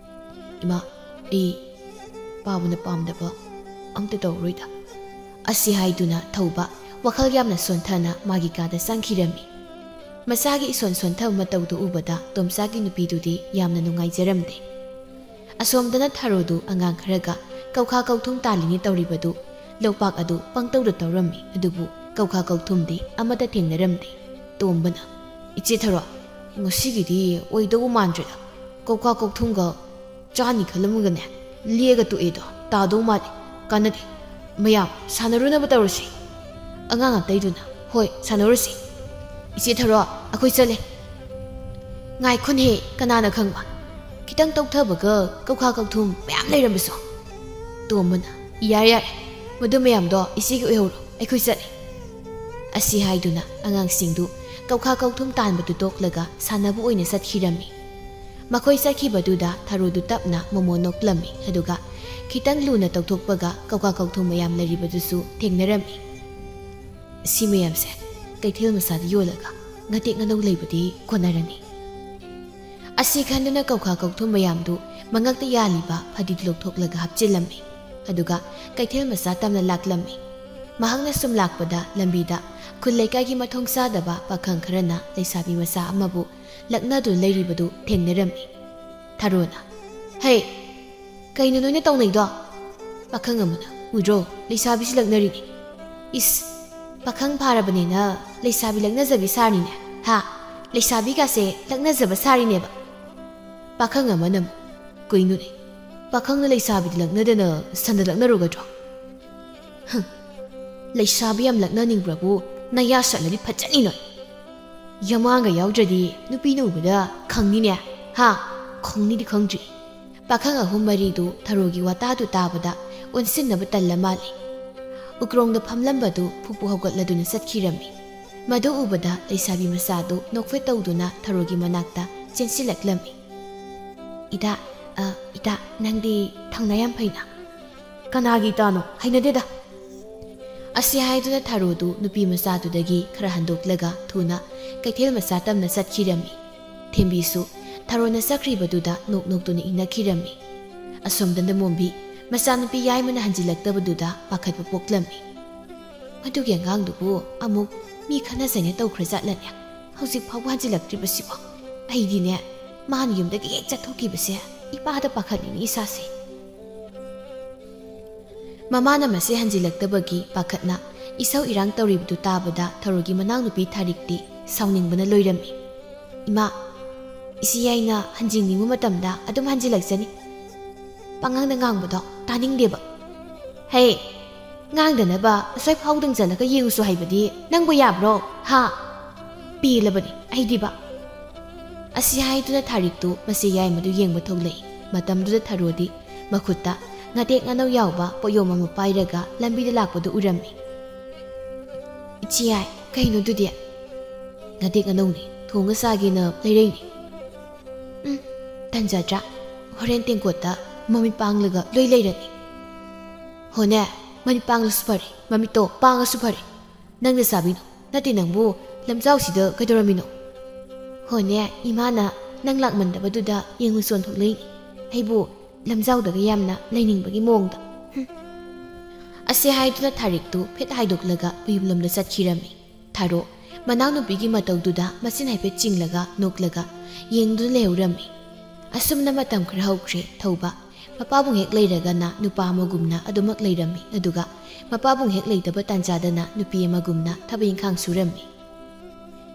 "ꯏꯃꯥ, ꯑꯩ ꯄꯥꯕꯅ ꯄꯥꯝꯗꯕ ꯑꯝꯇ ꯇꯧꯔꯣꯏꯗ꯫" ꯑꯁꯤ ꯍꯥꯏꯗꯨꯅ ꯊꯧꯕ ꯋꯥꯈꯜ ꯌꯥꯝꯅ ꯁꯣꯟꯊꯅ ꯃꯥꯒꯤ ꯀꯥꯗ ꯆꯪꯈꯤꯔꯝꯃꯤ꯫ ꯃꯆꯥꯒꯤ ꯏꯁꯣꯟ ꯁꯣꯟꯊꯕ ꯃꯇꯧꯗꯨ ꯎꯕꯗ ꯇꯣꯝꯆꯥꯒꯤ ꯅꯨꯄꯤꯗꯨꯗꯤ ꯌꯥꯝꯅ ꯅꯨꯡꯉꯥꯏꯖꯔꯝꯗꯦ꯫ ꯑꯁꯣꯝꯗꯅ ꯊꯔꯣꯗꯨ ꯑꯉꯥꯡ ꯈꯔꯒ ꯀꯧꯈꯥ ꯀꯧꯊꯨꯝ ꯇꯥꯜꯂꯤꯅꯤ ꯇꯧꯔꯤꯕꯗꯨ ꯂꯧꯄꯥꯛ ꯑꯗꯨ ꯄꯪꯇꯧꯗ ꯇꯧꯔꯝꯃꯤ, ꯑꯗꯨꯕꯨ ꯀꯧꯈꯥ ꯀꯧꯊꯨꯝꯗꯤ ꯑꯃꯠꯇ ꯊꯦꯡꯅꯔꯝꯗꯦ꯫ ꯇꯣꯝꯕꯅ, "ꯏꯆꯦ ꯊꯔꯣ, ꯉꯁꯤꯒꯤꯗꯤ ꯑꯣꯏꯗꯧꯕ ꯃꯥꯟꯗ꯭ꯔꯦꯗ꯫ ꯀꯧꯈꯥ ꯀꯧꯊꯨꯝꯒ ꯆꯥꯅꯤ ꯈꯜꯂꯝꯃꯒꯅꯦ, ꯂꯦꯛꯑꯒ ꯇꯣꯛꯑꯦꯗꯣ, ꯇꯥꯗꯧ ꯃꯥꯜꯂꯦ꯫ ꯀꯥꯟꯅꯗꯦ꯫ ꯃꯌꯥꯝ ꯁꯥꯟꯅꯔꯨꯅꯕ ꯇꯧꯔꯁꯤ꯫" ꯑꯉꯥꯡ ꯑꯇꯩꯗꯨꯅ, "ꯍꯣꯏ, ꯁꯥꯟꯅꯔꯨꯁꯤ꯫ ꯏꯆꯦ ꯊꯔꯣ, ꯑꯩꯈꯣꯏ ꯆꯠꯂꯦ꯫" "ꯉꯥꯏꯈꯣꯅꯦꯍꯦ, ꯀꯅꯥꯅ ꯈꯪꯕ? ꯈꯤꯇꯪ ꯇꯧꯊꯕꯒ ꯀꯧꯈꯥ ꯀꯧꯊꯨꯝ ꯃꯌꯥꯝ ꯂꯩꯔꯝꯕꯁꯨ꯫" ꯇꯣꯝꯕꯅ, "ꯌꯥꯔꯦ, ꯌꯥꯔꯦ, ꯃꯗꯨ ꯃꯌꯥꯝꯗꯣ ꯏꯆꯦꯒꯤ ꯑꯣꯏꯍꯧꯔꯣ, ꯑꯩꯈꯣꯏ ꯆꯠꯂꯦ꯫" ꯑꯁꯤ ꯍꯥꯏꯗꯨꯅ ꯑꯉꯥꯡꯁꯤꯡꯗꯨ ꯀꯧꯈꯥ ꯀꯧꯊꯨꯝ ꯇꯥꯟꯕꯗꯨ ꯇꯣꯛꯂꯒ ꯁꯥꯟꯅꯕ ꯑꯣꯏꯅ ꯆꯠꯈꯤꯔꯝꯃꯤ꯫ ꯃꯈꯣꯏ ꯆꯠꯈꯤꯕꯗꯨꯗ ꯊꯔꯣꯗꯨ ꯇꯞꯅ ꯃꯣꯃꯣ ꯅꯣꯛꯂꯝꯃꯤ, ꯑꯗꯨꯒ ꯈꯤꯇꯪ ꯂꯨꯅ ꯇꯧꯊꯣꯛꯄꯒ ꯀꯧꯈꯥ ꯀꯧꯊꯨꯝ ꯃꯌꯥꯝ ꯂꯩꯔꯤꯕꯗꯨꯁꯨ ꯊꯦꯡꯅꯔꯝꯃꯤ꯫ "ꯁꯤ ꯃꯌꯥꯝꯁꯦ ꯀꯩꯊꯦꯜ ꯃꯆꯥꯗ ꯌꯣꯜꯂꯒ ꯉꯥꯇꯦꯛ ꯉꯥꯅꯧ ꯂꯩꯕꯗꯤ ꯀꯣꯟꯅꯔꯅꯤ꯫" ꯑꯁꯤ ꯈꯟꯗꯨꯅ ꯀꯧꯈꯥ ꯀꯧꯊꯨꯝ ꯃꯌꯥꯝꯗꯨ ꯃꯉꯛꯇ ꯌꯥꯜꯂꯤꯕ ꯐꯗꯤꯗꯨ ꯂꯧꯊꯣꯛꯂꯒ ꯍꯥꯞꯆꯤꯜꯂꯝꯃꯤ꯫ ꯑꯗꯨꯒ ꯀꯩꯊꯦꯜ ꯃꯆꯥ ꯇꯝꯅ ꯂꯥꯛꯂꯝꯃꯤ꯫ ꯃꯍꯥꯛꯅ ꯁꯨꯝ ꯂꯥꯛꯄꯗ ꯂꯝꯕꯤꯗ ꯈꯨꯜ ꯂꯩꯀꯥꯏꯒꯤ ꯃꯊꯣꯡ ꯆꯥꯗꯕ ꯄꯥꯈꯪ ꯈꯔꯅ ꯂꯩꯁꯥꯕꯤ ꯃꯆꯥ ꯑꯃꯕꯨ ꯂꯛꯅꯗꯨꯅ ꯂꯩꯔꯤꯕꯗꯨ ꯊꯦꯡꯅꯔꯝꯃꯤ꯫ ꯊꯔꯣꯅ, "ꯍꯦ, ꯀꯩꯅꯣ ꯅꯣꯏꯅ ꯇꯧꯅꯩꯗꯣ?" ꯄꯥꯈꯪ ꯑꯃꯅ, "ꯎꯗ꯭ꯔꯣ, ꯂꯩꯁꯥꯕꯤꯁꯤ ꯂꯛꯅꯔꯤꯅꯤ꯫" "ꯏꯁ, ꯄꯥꯈꯪ ꯐꯥꯔꯕꯅꯤꯅ ꯂꯩꯁꯥꯕꯤ ꯂꯛꯅꯖꯕꯤ ꯁꯥꯔꯤꯅꯦ, ꯍꯥ? ꯂꯩꯁꯥꯕꯤꯒꯥꯁꯦ ꯂꯛꯅꯖꯕ ꯁꯥꯔꯤꯅꯦꯕ꯫" ꯄꯥꯈꯪ ꯑꯃꯅ ꯑꯃꯨꯛ, "ꯀꯩꯅꯣꯅꯦ, ꯄꯥꯈꯪꯅ ꯂꯩꯁꯥꯕꯤꯗꯤ ꯂꯛꯅꯗꯅ ꯁꯟꯗ ꯂꯛꯅꯔꯨꯒꯗ꯭ꯔꯣ?" "ꯍꯝ, ꯂꯩꯁꯥꯕꯤ ꯌꯥꯝ ꯂꯛꯅꯅꯤꯡꯕ꯭ꯔꯕꯨ ꯅꯌꯥ ꯁꯠꯂꯗꯤ ꯐꯖꯅꯤ ꯅꯣꯏ꯫ ꯌꯃꯥꯡꯒ ꯌꯥꯎꯗ꯭ꯔꯗꯤ ꯅꯨꯄꯤꯅ ꯎꯕꯗ ꯈꯪꯅꯤꯅꯦ, ꯍꯥ? ꯈꯪꯅꯤꯗꯤ ꯈꯪꯗ꯭ꯔꯤ꯫" ꯄꯥꯈꯪ ꯑꯍꯨꯝ ꯃꯔꯤꯗꯨ ꯊꯔꯣꯒꯤ ꯋꯥꯇꯥꯗꯨ ꯇꯥꯕꯗ ꯑꯣꯟꯁꯤꯟꯅꯕ ꯇꯜꯂ ꯃꯥꯜꯂꯤ꯫ ꯎꯀ꯭ꯔꯣꯡꯗ ꯐꯝꯂꯝꯕꯗꯨ ꯐꯨꯛ ꯐꯨꯛ ꯍꯧꯒꯠꯂꯗꯨꯅ ꯆꯠꯈꯤꯔꯝꯃꯤ꯫ ꯃꯗꯨ ꯎꯕꯗ ꯂꯩꯁꯥꯕꯤ ꯃꯆꯥꯗꯨ ꯅꯣꯛꯐꯦꯠ ꯇꯧꯗꯨꯅ ꯊꯔꯣꯒꯤ ꯃꯅꯥꯛꯇ ꯆꯦꯟꯁꯤꯜꯂꯛꯂꯝꯃꯤ꯫ "ꯏꯇꯥ, ꯑ, ꯏꯇꯥ, ꯅꯪꯗꯤ ꯊꯧꯅꯥ ꯌꯥꯝ ꯐꯩꯅ꯫" "ꯀꯅꯥꯒꯤ ꯏꯇꯥꯅꯣ? ꯍꯩꯅꯗꯦꯗ꯫" ꯑꯁꯤ ꯍꯥꯏꯗꯨꯅ ꯊꯔꯣꯗꯨ ꯅꯨꯄꯤ ꯃꯆꯥꯗꯨꯗꯒꯤ ꯈꯔ ꯍꯟꯗꯣꯛꯂꯒ ꯊꯨꯅ ꯀꯩꯊꯦꯜ ꯃꯆꯥ ꯇꯝꯅ ꯆꯠꯈꯤꯔꯝꯃꯤ꯫ ꯊꯦꯝꯕꯤꯁꯨ ꯊꯔꯣꯅ ꯆꯠꯈ꯭ꯔꯤꯕꯗꯨꯗ ꯅꯣꯛ ꯅꯣꯛꯇꯨꯅ ꯏꯟꯅꯈꯤꯔꯝꯃꯤ꯫ ꯑꯁꯣꯝꯗꯅ ꯃꯣꯝꯕꯤ ꯃꯆꯥꯅꯨꯄꯤ ꯌꯥꯏꯃꯅ ꯍꯟꯖꯤꯜꯂꯛꯇꯕꯗꯨꯗ ꯄꯥꯈꯠꯄ ꯄꯣꯛꯂꯝꯃꯤ꯫ "ꯃꯗꯨꯒꯤ ꯑꯉꯥꯡꯗꯨꯕꯨ ꯑꯃꯨꯛ ꯃꯤ ꯈꯠꯅ ꯆꯩꯅ ꯇꯧꯈ꯭ꯔꯖꯥꯠꯂꯅꯦ? ꯍꯧꯖꯤꯛ ꯐꯥꯎꯕ ꯍꯟꯖꯤꯜꯂꯛꯇ꯭ꯔꯤꯕꯁꯤꯕꯣ? ꯑꯩꯗꯤꯅꯦ, ꯃꯥꯅ ꯌꯨꯝꯗꯒꯤ ꯍꯦꯛ ꯆꯠꯊꯣꯛꯈꯤꯕꯁꯦ ꯏꯄꯥꯗ ꯄꯥꯈꯠꯂꯤꯅꯦ ꯏꯁꯥꯁꯦ꯫" ꯃꯃꯥꯅ ꯃꯁꯦ ꯍꯟꯖꯤꯜꯂꯛꯇꯕꯒꯤ ꯄꯥꯈꯠꯅ ꯏꯁꯧ ꯏꯔꯥꯡ ꯇꯧꯔꯤꯕꯗꯨ ꯇꯥꯕꯗ ꯊꯔꯣꯒꯤ ꯃꯅꯥꯎꯅꯨꯄꯤ ꯊꯥꯔꯤꯛꯇꯤ ꯁꯥꯎꯅꯤꯡꯕꯅ ꯂꯣꯏꯔꯝꯃꯤ꯫ "ꯏꯃꯥ, ꯏꯆꯦ ꯌꯥꯏꯅ ꯍꯟꯖꯤꯟꯅꯤꯡꯕ ꯃꯇꯝꯗ ꯑꯗꯨꯝ ꯍꯟꯖꯤꯜꯂꯛꯆꯅꯤ꯫ ꯄꯥꯉꯥꯡꯗ ꯉꯥꯡꯕꯗꯣ ꯇꯥꯅꯤꯡꯗꯦꯕ꯫ ꯍꯦ, ꯉꯥꯡꯗꯅꯕ ꯑꯁ꯭ꯋꯥꯏ ꯐꯥꯎꯗꯪ ꯆꯠꯂꯒ ꯌꯦꯡꯉꯨꯁꯨ ꯍꯥꯏꯕꯗꯤ ꯅꯪꯕꯨ ꯌꯥꯕ꯭ꯔꯣ? ꯍꯥ? ꯄꯦꯜꯂꯕꯅꯤ ꯑꯩꯗꯤꯕ꯫" ꯑꯁꯤ ꯍꯥꯏꯗꯨꯅ ꯊꯥꯔꯤꯛꯇꯨ ꯃꯁꯤ ꯌꯥꯏꯃꯗꯨ ꯌꯦꯡꯕ ꯊꯣꯛꯂꯛꯏ꯫ ꯃꯇꯝꯗꯨꯗ ꯊꯔꯣꯗꯤ ꯃꯈꯨꯠꯇ ꯉꯥꯇꯦꯛ ꯉꯥꯅꯧ ꯌꯥꯎꯕ ꯄꯣꯠꯌꯣꯝ ꯑꯃ ꯄꯥꯏꯔꯒ ꯂꯝꯕꯤꯗ ꯂꯥꯛꯄꯗꯨ ꯎꯔꯝꯃꯤ꯫ "ꯏꯆꯦ ꯌꯥꯏ, ꯀꯩꯅꯣꯗꯨꯗꯤ?" "ꯉꯥꯇꯦꯛ ꯉꯥꯅꯧꯅꯤ, ꯊꯣꯡꯉ ꯆꯥꯒꯦꯅ ꯂꯩꯔꯛꯏꯅꯤ꯫" "ꯎꯝ, ꯇꯟꯖꯗ꯭ꯔꯥ? ꯍꯣꯔꯦꯟ ꯇꯦꯡꯀꯣꯠꯇ ꯃꯃꯤꯠ ꯄꯥꯡꯂꯒ ꯂꯣꯏ ꯂꯩꯔꯅꯤ꯫" "ꯍꯣꯅꯦ, ꯃꯃꯤꯠ ꯄꯥꯡꯂꯁꯨ ꯐꯔꯦ, ꯃꯃꯤꯠꯇꯣ ꯄꯥꯡꯉꯁꯨ ꯐꯔꯦ꯫ ꯅꯪꯅ ꯆꯥꯕꯤꯅꯣ, ꯅꯠꯇꯦ ꯅꯪꯕꯨ ꯂꯝꯖꯥꯎꯁꯤꯗ ꯀꯩꯗꯧꯔꯝꯃꯤꯅꯣ?" "ꯍꯣꯅꯦ, ꯏꯃꯥꯅ ꯅꯪ ꯂꯥꯛꯃꯟꯗꯕꯗꯨꯗ ꯌꯦꯡꯉꯨ ꯆꯣꯟꯊꯣꯛꯂꯛꯏꯅꯤ꯫ ꯑꯩꯕꯨ ꯂꯝꯖꯥꯎꯗꯒ ꯌꯥꯝꯅ ꯂꯩꯅꯤꯡꯕꯒꯤ ꯃꯑꯣꯡꯗ꯫" ꯍꯨꯝ꯫ ꯑꯁꯤ ꯍꯥꯏꯗꯨꯅ ꯊꯥꯔꯤꯛꯇꯨ ꯐꯦꯠ ꯍꯥꯏꯗꯣꯛꯂꯒ ꯃꯌꯨꯝꯂꯣꯝꯗ ꯆꯠꯈꯤꯔꯝꯃꯤ꯫ ꯊꯥꯔꯣ ꯃꯅꯥꯎꯅꯨꯄꯤꯒꯤ ꯃꯇꯧꯗꯨꯗ ꯃꯆꯤꯟ ꯍꯥꯏꯐꯦꯠ ꯆꯤꯡꯂꯒ ꯅꯣꯛꯂꯒ ꯌꯦꯡꯗꯨꯅ ꯂꯩꯍꯧꯔꯝꯃꯤ꯫ ꯑꯁꯨꯝꯅ ꯃꯇꯝ ꯈꯔ ꯍꯧꯈ꯭ꯔꯦ꯫ ꯊꯧꯕ ꯃꯄꯥꯕꯨꯡ ꯍꯦꯛ ꯂꯩꯔꯒꯅ ꯅꯨꯄꯥ ꯑꯃꯒꯨꯝꯅ ꯑꯗꯨꯃꯛ ꯂꯩꯔꯝꯃꯤ, ꯑꯗꯨꯒ ꯃꯄꯥꯕꯨꯡ ꯍꯦꯛ ꯂꯩꯇꯕ ꯇꯥꯟꯖꯥꯗꯅ ꯅꯨꯄꯤ ꯑꯃꯒꯨꯝꯅ ꯊꯕꯛ ꯏꯪꯈꯥꯡ ꯁꯨꯔꯝꯃꯤ꯫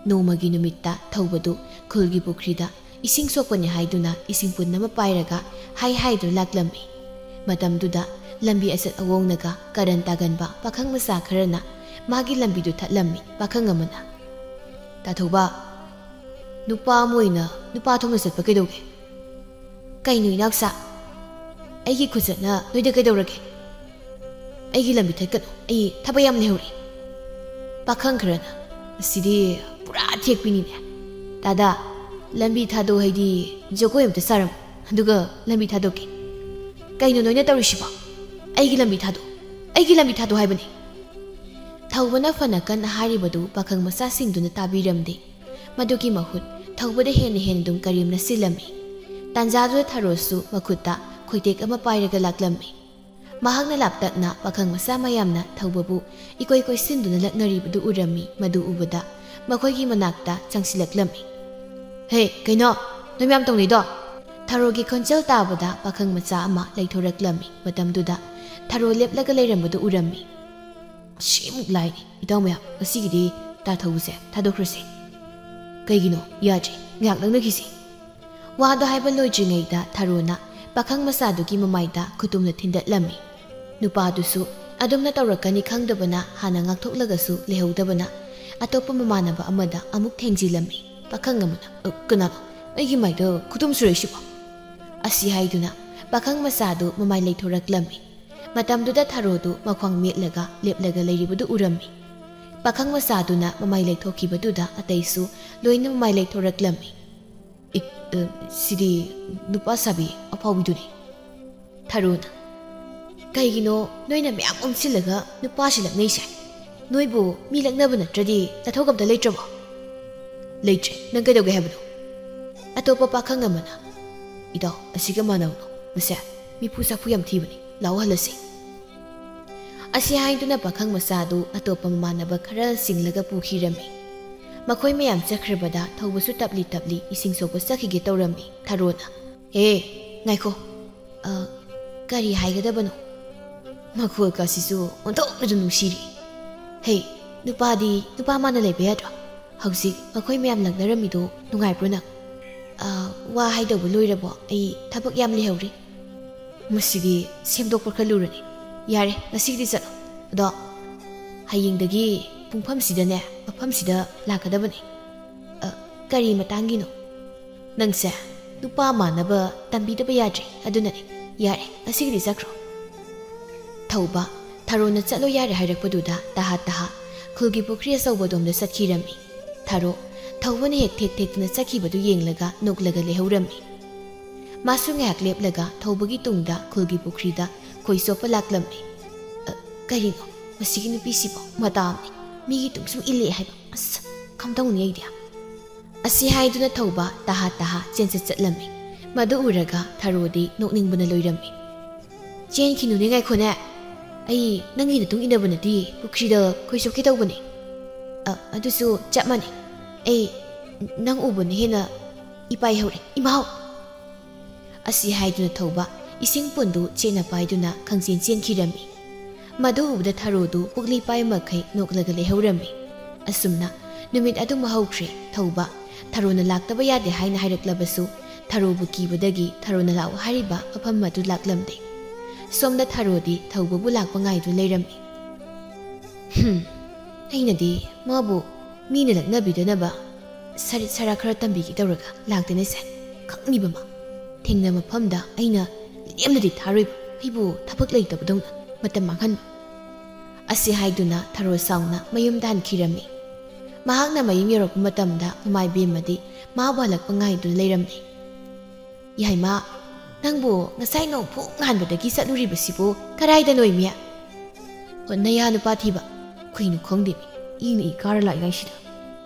ꯅꯣꯡꯃꯒꯤ ꯅꯨꯃꯤꯠꯇ ꯊꯧꯕꯗꯨ ꯈꯨꯜꯒꯤ ꯄꯨꯈ꯭ꯔꯤꯗ ꯏꯁꯤꯡ ꯁꯣꯛꯄꯅꯤ ꯍꯥꯏꯗꯨꯅ ꯏꯁꯤꯡ ꯄꯨꯟ ꯑꯃ ꯄꯥꯏꯔꯒ ꯍꯥꯏ ꯍꯥꯏꯗꯨꯅ ꯂꯥꯛꯂꯝꯃꯤ꯫ ꯃꯇꯝꯗꯨꯗ ꯂꯝꯕꯤ ꯑꯆꯠ ꯑꯋꯣꯡꯅꯒ ꯀꯔꯟ ꯇꯥꯒꯟꯕ ꯄꯥꯈꯪ ꯃꯆꯥ ꯈꯔꯅ ꯃꯥꯒꯤ ꯂꯝꯕꯤꯗꯨ ꯊꯠꯂꯝꯃꯤ꯫ ꯄꯥꯈꯪ ꯑꯃꯅ, "ꯇꯥꯊꯧꯕ, ꯅꯨꯄꯥ ꯑꯃ ꯑꯣꯏꯅ ꯅꯨꯄꯥ ꯊꯣꯛꯅ ꯆꯠꯄ ꯀꯩꯗꯧꯒꯦ?" "ꯀꯩꯅꯣ ꯏꯅꯥꯎꯆꯥ, ꯑꯩꯒꯤ ꯈꯨꯆꯠꯅ ꯅꯣꯏꯗ ꯀꯩꯗꯧꯔꯒꯦ? ꯑꯩꯒꯤ ꯂꯝꯕꯤ ꯊꯠꯀꯅꯨ, ꯑꯩ ꯊꯕꯛ ꯌꯥꯝ ꯂꯩꯍꯧꯔꯤ꯫" ꯄꯥꯈꯪ ꯈꯔꯅ, "ꯑꯁꯤꯗꯤ ꯄꯨꯔꯥ ꯊꯦꯛꯄꯤꯅꯤꯅꯦ꯫ ꯇꯥꯗ, ꯂꯝꯕꯤ ꯊꯥꯗꯣꯛ ꯍꯥꯏꯗꯤ ꯖꯒꯣꯏ ꯑꯝꯇ ꯁꯥꯔꯝꯃꯨ, ꯑꯗꯨꯒ ꯂꯝꯕꯤ ꯊꯥꯗꯣꯛꯀꯦ꯫" "ꯀꯩꯅꯣ ꯅꯣꯏꯅ ꯇꯧꯔꯤꯁꯤꯕꯣ? ꯑꯩꯒꯤ ꯂꯝꯕꯤ ꯊꯥꯗꯣꯛ, ꯑꯩꯒꯤ ꯂꯝꯕꯤ ꯊꯥꯗꯣꯛ ꯍꯥꯏꯕꯅꯤ꯫" ꯊꯧꯕꯅ ꯐꯅ ꯀꯟꯅ ꯍꯥꯏꯔꯤꯕꯗꯨ ꯄꯥꯈꯪ ꯃꯆꯥꯁꯤꯡꯗꯨꯅ ꯇꯥꯕꯤꯔꯝꯗꯦ꯫ ꯃꯗꯨꯒꯤ ꯃꯍꯨꯠ ꯊꯧꯕꯗ ꯍꯦꯟꯅ ꯍꯦꯟꯅ ꯑꯗꯨꯝ ꯀꯔꯦꯝꯅ ꯁꯤꯜꯂꯝꯃꯤ꯫ ꯇꯥꯟꯖꯥꯗꯨꯗ ꯊꯔꯣꯁꯨ ꯃꯈꯨꯠꯇ ꯈꯣꯏꯇꯦꯛ ꯑꯃ ꯄꯥꯏꯔꯒ ꯂꯥꯛꯂꯝꯃꯤ꯫ ꯃꯍꯥꯛꯅ ꯂꯥꯞꯇꯛꯅ ꯄꯥꯈꯪ ꯃꯆꯥ ꯃꯌꯥꯝꯅ ꯊꯧꯕꯕꯨ ꯏꯀꯣꯏ ꯀꯣꯏꯁꯤꯟꯗꯨꯅ ꯂꯛꯅꯔꯤꯕꯗꯨ ꯎꯔꯝꯃꯤ꯫ ꯃꯗꯨ ꯎꯕꯗ ꯃꯈꯣꯏꯒꯤ ꯃꯅꯥꯛꯇ ꯆꯪꯁꯤꯜꯂꯛꯂꯝꯃꯤ꯫ "ꯍꯦ, ꯀꯩꯅꯣ? ꯅꯣꯏ ꯃꯌꯥꯝ ꯇꯧꯅꯩꯗꯣ?" ꯊꯔꯣꯒꯤ ꯈꯣꯟꯖꯦꯜ ꯇꯥꯕꯗ ꯄꯥꯈꯪ ꯃꯆꯥ ꯑꯃ ꯂꯩꯊꯣꯔꯛꯂꯝꯃꯤ꯫ ꯃꯇꯝꯗꯨꯗ ꯊꯔꯣ ꯂꯦꯞꯂꯒ ꯂꯩꯔꯝꯕꯗꯨ ꯎꯔꯝꯃꯤ꯫ "ꯁꯤꯃꯨꯛ ꯂꯥꯏꯅꯤ, ꯏꯇꯥꯎ ꯃꯌꯥꯝ, ꯉꯁꯤꯒꯤꯗꯤ ꯇꯥꯊꯧꯕꯁꯦ ꯊꯥꯗꯣꯛꯈ꯭ꯔꯁꯤ꯫ ꯀꯩꯒꯤꯅꯣ ꯌꯥꯗ꯭ꯔꯤ? ꯉꯥꯏꯍꯥꯛ ꯂꯪꯅꯈꯤꯁꯤ꯫" ꯋꯥꯗꯣ ꯍꯥꯏꯕ ꯂꯣꯏꯗ꯭ꯔꯤꯉꯩꯗ ꯊꯔꯣꯅ ꯄꯥꯈꯪ ꯃꯆꯥꯗꯨꯒꯤ ꯃꯃꯥꯏꯗ ꯈꯨꯇꯨꯝꯅ ꯊꯤꯟꯗꯠꯂꯝꯃꯤ꯫ ꯅꯨꯄꯥꯗꯨꯁꯨ ꯑꯗꯨꯝꯅ ꯇꯧꯔꯛꯀꯅꯤ ꯈꯪꯗꯕꯅ ꯍꯥꯟꯅ ꯉꯥꯛꯊꯣꯛꯂꯒꯁꯨ ꯂꯩꯍꯧꯗꯕꯅ ꯑꯇꯣꯞꯄ ꯃꯃꯥꯟꯅꯕ ꯑꯃꯗ ꯑꯃꯨꯛ ꯊꯦꯡꯖꯤꯜꯂꯝꯃꯤ꯫ ꯄꯥꯈꯪ ꯑꯃꯅ, "ꯑ, ꯀꯅꯥꯅꯣ? ꯑꯩꯒꯤ ꯃꯥꯏꯗ ꯈꯨꯇꯨꯝ ꯁꯨꯔꯛꯏꯁꯤꯕꯣ?" ꯑꯁꯤ ꯍꯥꯏꯗꯨꯅ ꯄꯥꯈꯪ ꯃꯆꯥꯗꯨ ꯃꯃꯥꯏ ꯂꯩꯊꯣꯔꯛꯂꯝꯃꯤ꯫ ꯃꯇꯝꯗꯨꯗ ꯊꯔꯣꯗꯨ ꯃꯈ꯭ꯋꯥꯡ ꯃꯦꯠꯂꯒ ꯂꯦꯞꯂꯒ ꯂꯩꯔꯤꯕꯗꯨ ꯎꯔꯝꯃꯤ꯫ ꯄꯥꯈꯪ ꯃꯆꯥꯗꯨꯅ ꯃꯃꯥꯏ ꯂꯩꯊꯣꯛꯈꯤꯕꯗꯨꯗ ꯑꯇꯩꯁꯨ ꯂꯣꯏꯅ ꯃꯃꯥꯏ ꯂꯩꯊꯣꯔꯛꯂꯝꯃꯤ꯫ "ꯏ-, ꯑ, ꯁꯤꯗꯤ ꯅꯨꯄꯥ ꯁꯥꯕꯤ ꯑꯐꯥꯎꯕꯤꯗꯨꯅꯤ꯫" ꯊꯔꯣꯅ, "ꯀꯩꯒꯤꯅꯣ ꯅꯣꯏꯅ ꯃꯌꯥꯝ ꯑꯣꯟꯁꯤꯜꯂꯒ ꯅꯨꯄꯥꯁꯤ ꯂꯛꯅꯩꯁꯦ? ꯅꯣꯏꯕꯨ ꯃꯤ ꯂꯛꯅꯕ ꯅꯠꯇ꯭ꯔꯗꯤ ꯅꯊꯧ ꯑꯝꯇ ꯂꯩꯇ꯭ꯔꯕꯣ?" "ꯂꯩꯇ꯭ꯔꯦ, ꯅꯪ ꯀꯩꯗꯧꯒꯦ ꯍꯥꯏꯕꯅꯣ?" ꯑꯇꯣꯞꯄ ꯄꯥꯈꯪ ꯑꯃꯅ, "ꯏꯇꯥꯎ, ꯑꯁꯤꯒ ꯃꯥꯟꯅꯧꯅꯣ, ꯃꯁꯦ ꯃꯤꯐꯨ ꯁꯥꯐꯨ ꯌꯥꯝ ꯊꯤꯕꯅꯤ, ꯂꯥꯛꯑꯣ ꯍꯜꯂꯁꯤ꯫" ꯑꯁꯤ ꯍꯥꯏꯗꯨꯅ ꯄꯥꯈꯪ ꯃꯆꯥꯗꯨ ꯑꯇꯣꯞꯄ ꯃꯃꯥꯟꯅꯕ ꯈꯔ ꯆꯤꯡꯂꯒ ꯄꯨꯈꯤꯔꯝꯃꯤ꯫ ꯃꯈꯣꯏ ꯃꯌꯥꯝ ꯆꯠꯈ꯭ꯔꯕꯗ ꯊꯧꯕꯁꯨ ꯇꯞꯂꯤ ꯇꯞꯂꯤ ꯏꯁꯤꯡ ꯁꯣꯛꯄ ꯆꯠꯈꯤꯒꯦ ꯇꯧꯔꯝꯃꯤ꯫ ꯊꯔꯣꯅ, "ꯍꯦ, ꯉꯥꯏꯈꯣ, ꯑ, ꯀꯔꯤ ꯍꯥꯏꯒꯗꯕꯅꯣ? ꯃꯈꯣꯜ ꯀꯥꯁꯤꯁꯨ ꯑꯣꯟꯊꯣꯛꯅꯁꯨ ꯅꯨꯡꯁꯤꯔꯤ꯫ ꯍꯦ, ꯅꯨꯄꯥꯗꯤ ꯅꯨꯄꯥ ꯃꯥꯟꯅ ꯂꯩꯕ ꯌꯥꯗ꯭ꯔꯣ? ꯍꯧꯖꯤꯛ ꯃꯈꯣꯏ ꯃꯌꯥꯝ ꯂꯛꯅꯔꯝꯃꯤꯗꯣ ꯅꯨꯡꯉꯥꯏꯕ꯭ꯔꯣ ꯅꯪ? ꯑ, ꯋꯥ ꯍꯥꯏꯗꯧꯕ ꯂꯣꯏꯔꯕꯣ? ꯑꯩ ꯊꯕꯛ ꯌꯥꯝ ꯂꯩꯍꯧꯔꯤ꯫" "ꯃꯁꯤꯗꯤ ꯁꯦꯝꯗꯣꯛꯄ ꯈꯔ ꯂꯨꯔꯅꯤ꯫ ꯌꯥꯔꯦ, ꯉꯁꯤꯒꯤꯗꯤ ꯆꯠꯂꯣ꯫ ꯑꯗꯣ ꯍꯌꯦꯡꯗꯒꯤ ꯄꯨꯡꯐꯝꯁꯤꯗꯅꯦ, ꯃꯐꯝꯁꯤꯗ ꯂꯥꯛꯀꯗꯕꯅꯤ꯫" "ꯑ, ꯀꯔꯤ ꯃꯇꯥꯡꯒꯤꯅꯣ?" "ꯅꯪꯁꯦ ꯅꯨꯄꯥ ꯃꯥꯟꯅꯕ ꯇꯝꯕꯤꯗꯕ ꯌꯥꯗ꯭ꯔꯦ, ꯑꯗꯨꯅꯅꯦ꯫ ꯌꯥꯔꯦ, ꯉꯁꯤꯒꯤꯗꯤ ꯆꯠꯈ꯭ꯔꯣ꯫" ꯊꯧꯕ, ꯊꯔꯣꯅ "ꯆꯠꯂꯣ ꯌꯥꯔꯦ" ꯍꯥꯏꯔꯛꯄꯗꯨꯗ ꯇꯍꯥ ꯇꯍꯥ ꯈꯨꯜꯒꯤ ꯄꯨꯈ꯭ꯔꯤ ꯑꯆꯧꯕꯗꯣꯝꯗ ꯆꯠꯈꯤꯔꯝꯃꯤ꯫ ꯊꯔꯣ, ꯊꯧꯕꯅ ꯍꯦꯛ ꯊꯦꯛ ꯊꯦꯛꯇꯨꯅ ꯆꯠꯈꯤꯕꯗꯨ ꯌꯦꯡꯂꯒ ꯅꯣꯛꯂꯒ ꯂꯩꯍꯧꯔꯝꯃꯤ꯫ ꯃꯥꯁꯨ ꯉꯥꯏꯍꯥꯛ ꯂꯦꯞꯂꯒ ꯊꯧꯕꯒꯤ ꯇꯨꯡꯗ ꯈꯨꯜꯒꯤ ꯄꯨꯈ꯭ꯔꯤꯗ ꯈꯣꯏ ꯆꯣꯞꯄ ꯂꯥꯛꯂꯝꯃꯤ꯫ "ꯑ, ꯀꯔꯤꯅꯣ? ꯃꯁꯤꯒꯤ ꯅꯨꯄꯤꯁꯤꯕꯣ ꯃꯇꯥ ꯑꯃꯅꯤ꯫ ꯃꯤꯒꯤ ꯇꯨꯡ ꯁꯨꯝ ꯏꯜꯂꯦ ꯍꯥꯏꯕ꯫ ꯑꯁ, ꯀꯝꯗꯧꯅꯤ ꯑꯩꯗꯤ?" ꯑꯁꯤ ꯍꯥꯏꯗꯨꯅ ꯊꯧꯕ ꯇꯍꯥ ꯇꯍꯥ ꯆꯦꯟꯆꯠ ꯆꯠꯂꯝꯃꯤ꯫ ꯃꯗꯨ ꯎꯔꯒ ꯊꯔꯣꯗꯤ ꯅꯣꯛꯅꯤꯡꯕꯅ ꯂꯣꯏꯔꯝꯃꯤ꯫ "ꯆꯦꯟꯈꯤꯅꯨꯅꯦ, ꯉꯥꯏꯈꯣꯅꯦ꯫ ꯑꯩ ꯅꯪꯒꯤ ꯃꯇꯨꯡ ꯏꯟꯅꯕ ꯅꯠꯇꯦ, ꯄꯨꯈ꯭ꯔꯤꯗ ꯈꯣꯏ ꯆꯣꯞꯀꯦ ꯇꯧꯕꯅꯦ꯫ ꯑ, ꯑꯗꯨꯁꯨ ꯆꯞ ꯃꯥꯟꯅꯩ꯫ ꯑꯩ ꯅꯪ ꯎꯕꯅ ꯍꯦꯟꯅ ꯏꯄꯥꯏ ꯍꯧꯔꯦ꯫ ꯏꯃꯥꯎ!" ꯑꯁꯤ ꯍꯥꯏꯗꯨꯅ ꯊꯧꯕ ꯏꯁꯤꯡ ꯄꯨꯟꯗꯨ ꯆꯦꯠꯅ ꯄꯥꯏꯗꯨꯅ ꯈꯪꯆꯦꯟ ꯆꯦꯟꯈꯤꯔꯝꯃꯤ꯫ ꯃꯗꯨ ꯎꯕꯗ ꯊꯔꯣꯗꯨ ꯄꯨꯛꯂꯤ ꯄꯥꯏ ꯃꯈꯩ ꯅꯣꯛꯂꯒ ꯂꯩꯍꯧꯔꯝꯃꯤ꯫ ꯑꯁꯨꯝꯅ ꯅꯨꯃꯤꯠ ꯑꯗꯨꯃ ꯍꯧꯈ꯭ꯔꯦ꯫ ꯊꯧꯕ ꯊꯔꯣꯅ ꯂꯥꯛꯇꯕ ꯌꯥꯗꯦ ꯍꯥꯏꯅ ꯍꯥꯏꯔꯛꯂꯕꯁꯨ, ꯊꯔꯣꯕꯨ ꯀꯤꯕꯗꯒꯤ ꯊꯔꯣꯅ ꯂꯥꯛꯑꯣ ꯍꯥꯏꯔꯤꯕ ꯃꯐꯝ ꯑꯗꯨ ꯂꯥꯛꯂꯝꯗꯦ꯫ ꯁꯣꯝꯗ ꯊꯔꯣꯗꯤ ꯊꯧꯕꯕꯨ ꯂꯥꯛꯄ ꯉꯥꯏꯗꯨꯅ ꯂꯩꯔꯝꯃꯤ꯫ "ꯍꯨꯝ, ꯑꯩꯅꯗꯤ ꯃꯥꯕꯨ ꯃꯤꯅ ꯂꯛꯅꯕꯤꯗꯅꯕ ꯁꯔꯤꯠ ꯁꯔꯥ ꯈꯔ ꯇꯝꯕꯤꯒꯦ ꯇꯧꯔꯒ ꯂꯥꯛꯇꯦꯅꯦꯁꯦ꯫ ꯈꯪꯅꯤꯕ ꯃꯥ꯫ ꯊꯦꯡꯅ ꯃꯐꯝꯗ ꯑꯩꯅ ꯂꯦꯝꯅꯗꯤ ꯊꯥꯔꯣꯏꯕ, ꯑꯩꯕꯨ ꯊꯕꯛ ꯂꯩꯇꯕꯗꯧꯅ ꯃꯇꯝ ꯃꯥꯡꯍꯟꯕ"꯫ ꯑꯁꯤ ꯍꯥꯏꯗꯨꯅ ꯊꯔꯣ ꯁꯥꯎꯅ ꯃꯌꯨꯝꯗ ꯍꯟꯈꯤꯔꯝꯃꯤ꯫ ꯃꯍꯥꯛꯅ ꯃꯌꯨꯝ ꯌꯧꯔꯛꯄ ꯃꯇꯝꯗ ꯃꯃꯥ ꯏꯕꯦꯝꯃꯗꯤ ꯃꯥꯕꯨ ꯍꯜꯂꯛꯄ ꯉꯥꯏꯗꯨꯅ ꯂꯩꯔꯝꯃꯤ꯫ "ꯌꯥꯏꯃ, ꯅꯪꯕꯨ ꯉꯁꯥꯏ ꯅꯣꯡꯐꯨ ꯉꯥꯟꯕꯗꯒꯤ ꯆꯠꯂꯨꯔꯤꯕꯁꯤꯕꯨ ꯀꯔꯥꯏꯗꯅꯣ, ꯏꯃꯤ?" "ꯍꯣ, ꯅꯌꯥ ꯅꯨꯄꯥ ꯊꯤꯕ, ꯀꯩꯅꯣ ꯈꯪꯗꯦꯃꯤ, ꯏꯅ ꯏ ꯀꯥꯔ ꯂꯥꯛꯏꯉꯩꯁꯤꯗ꯫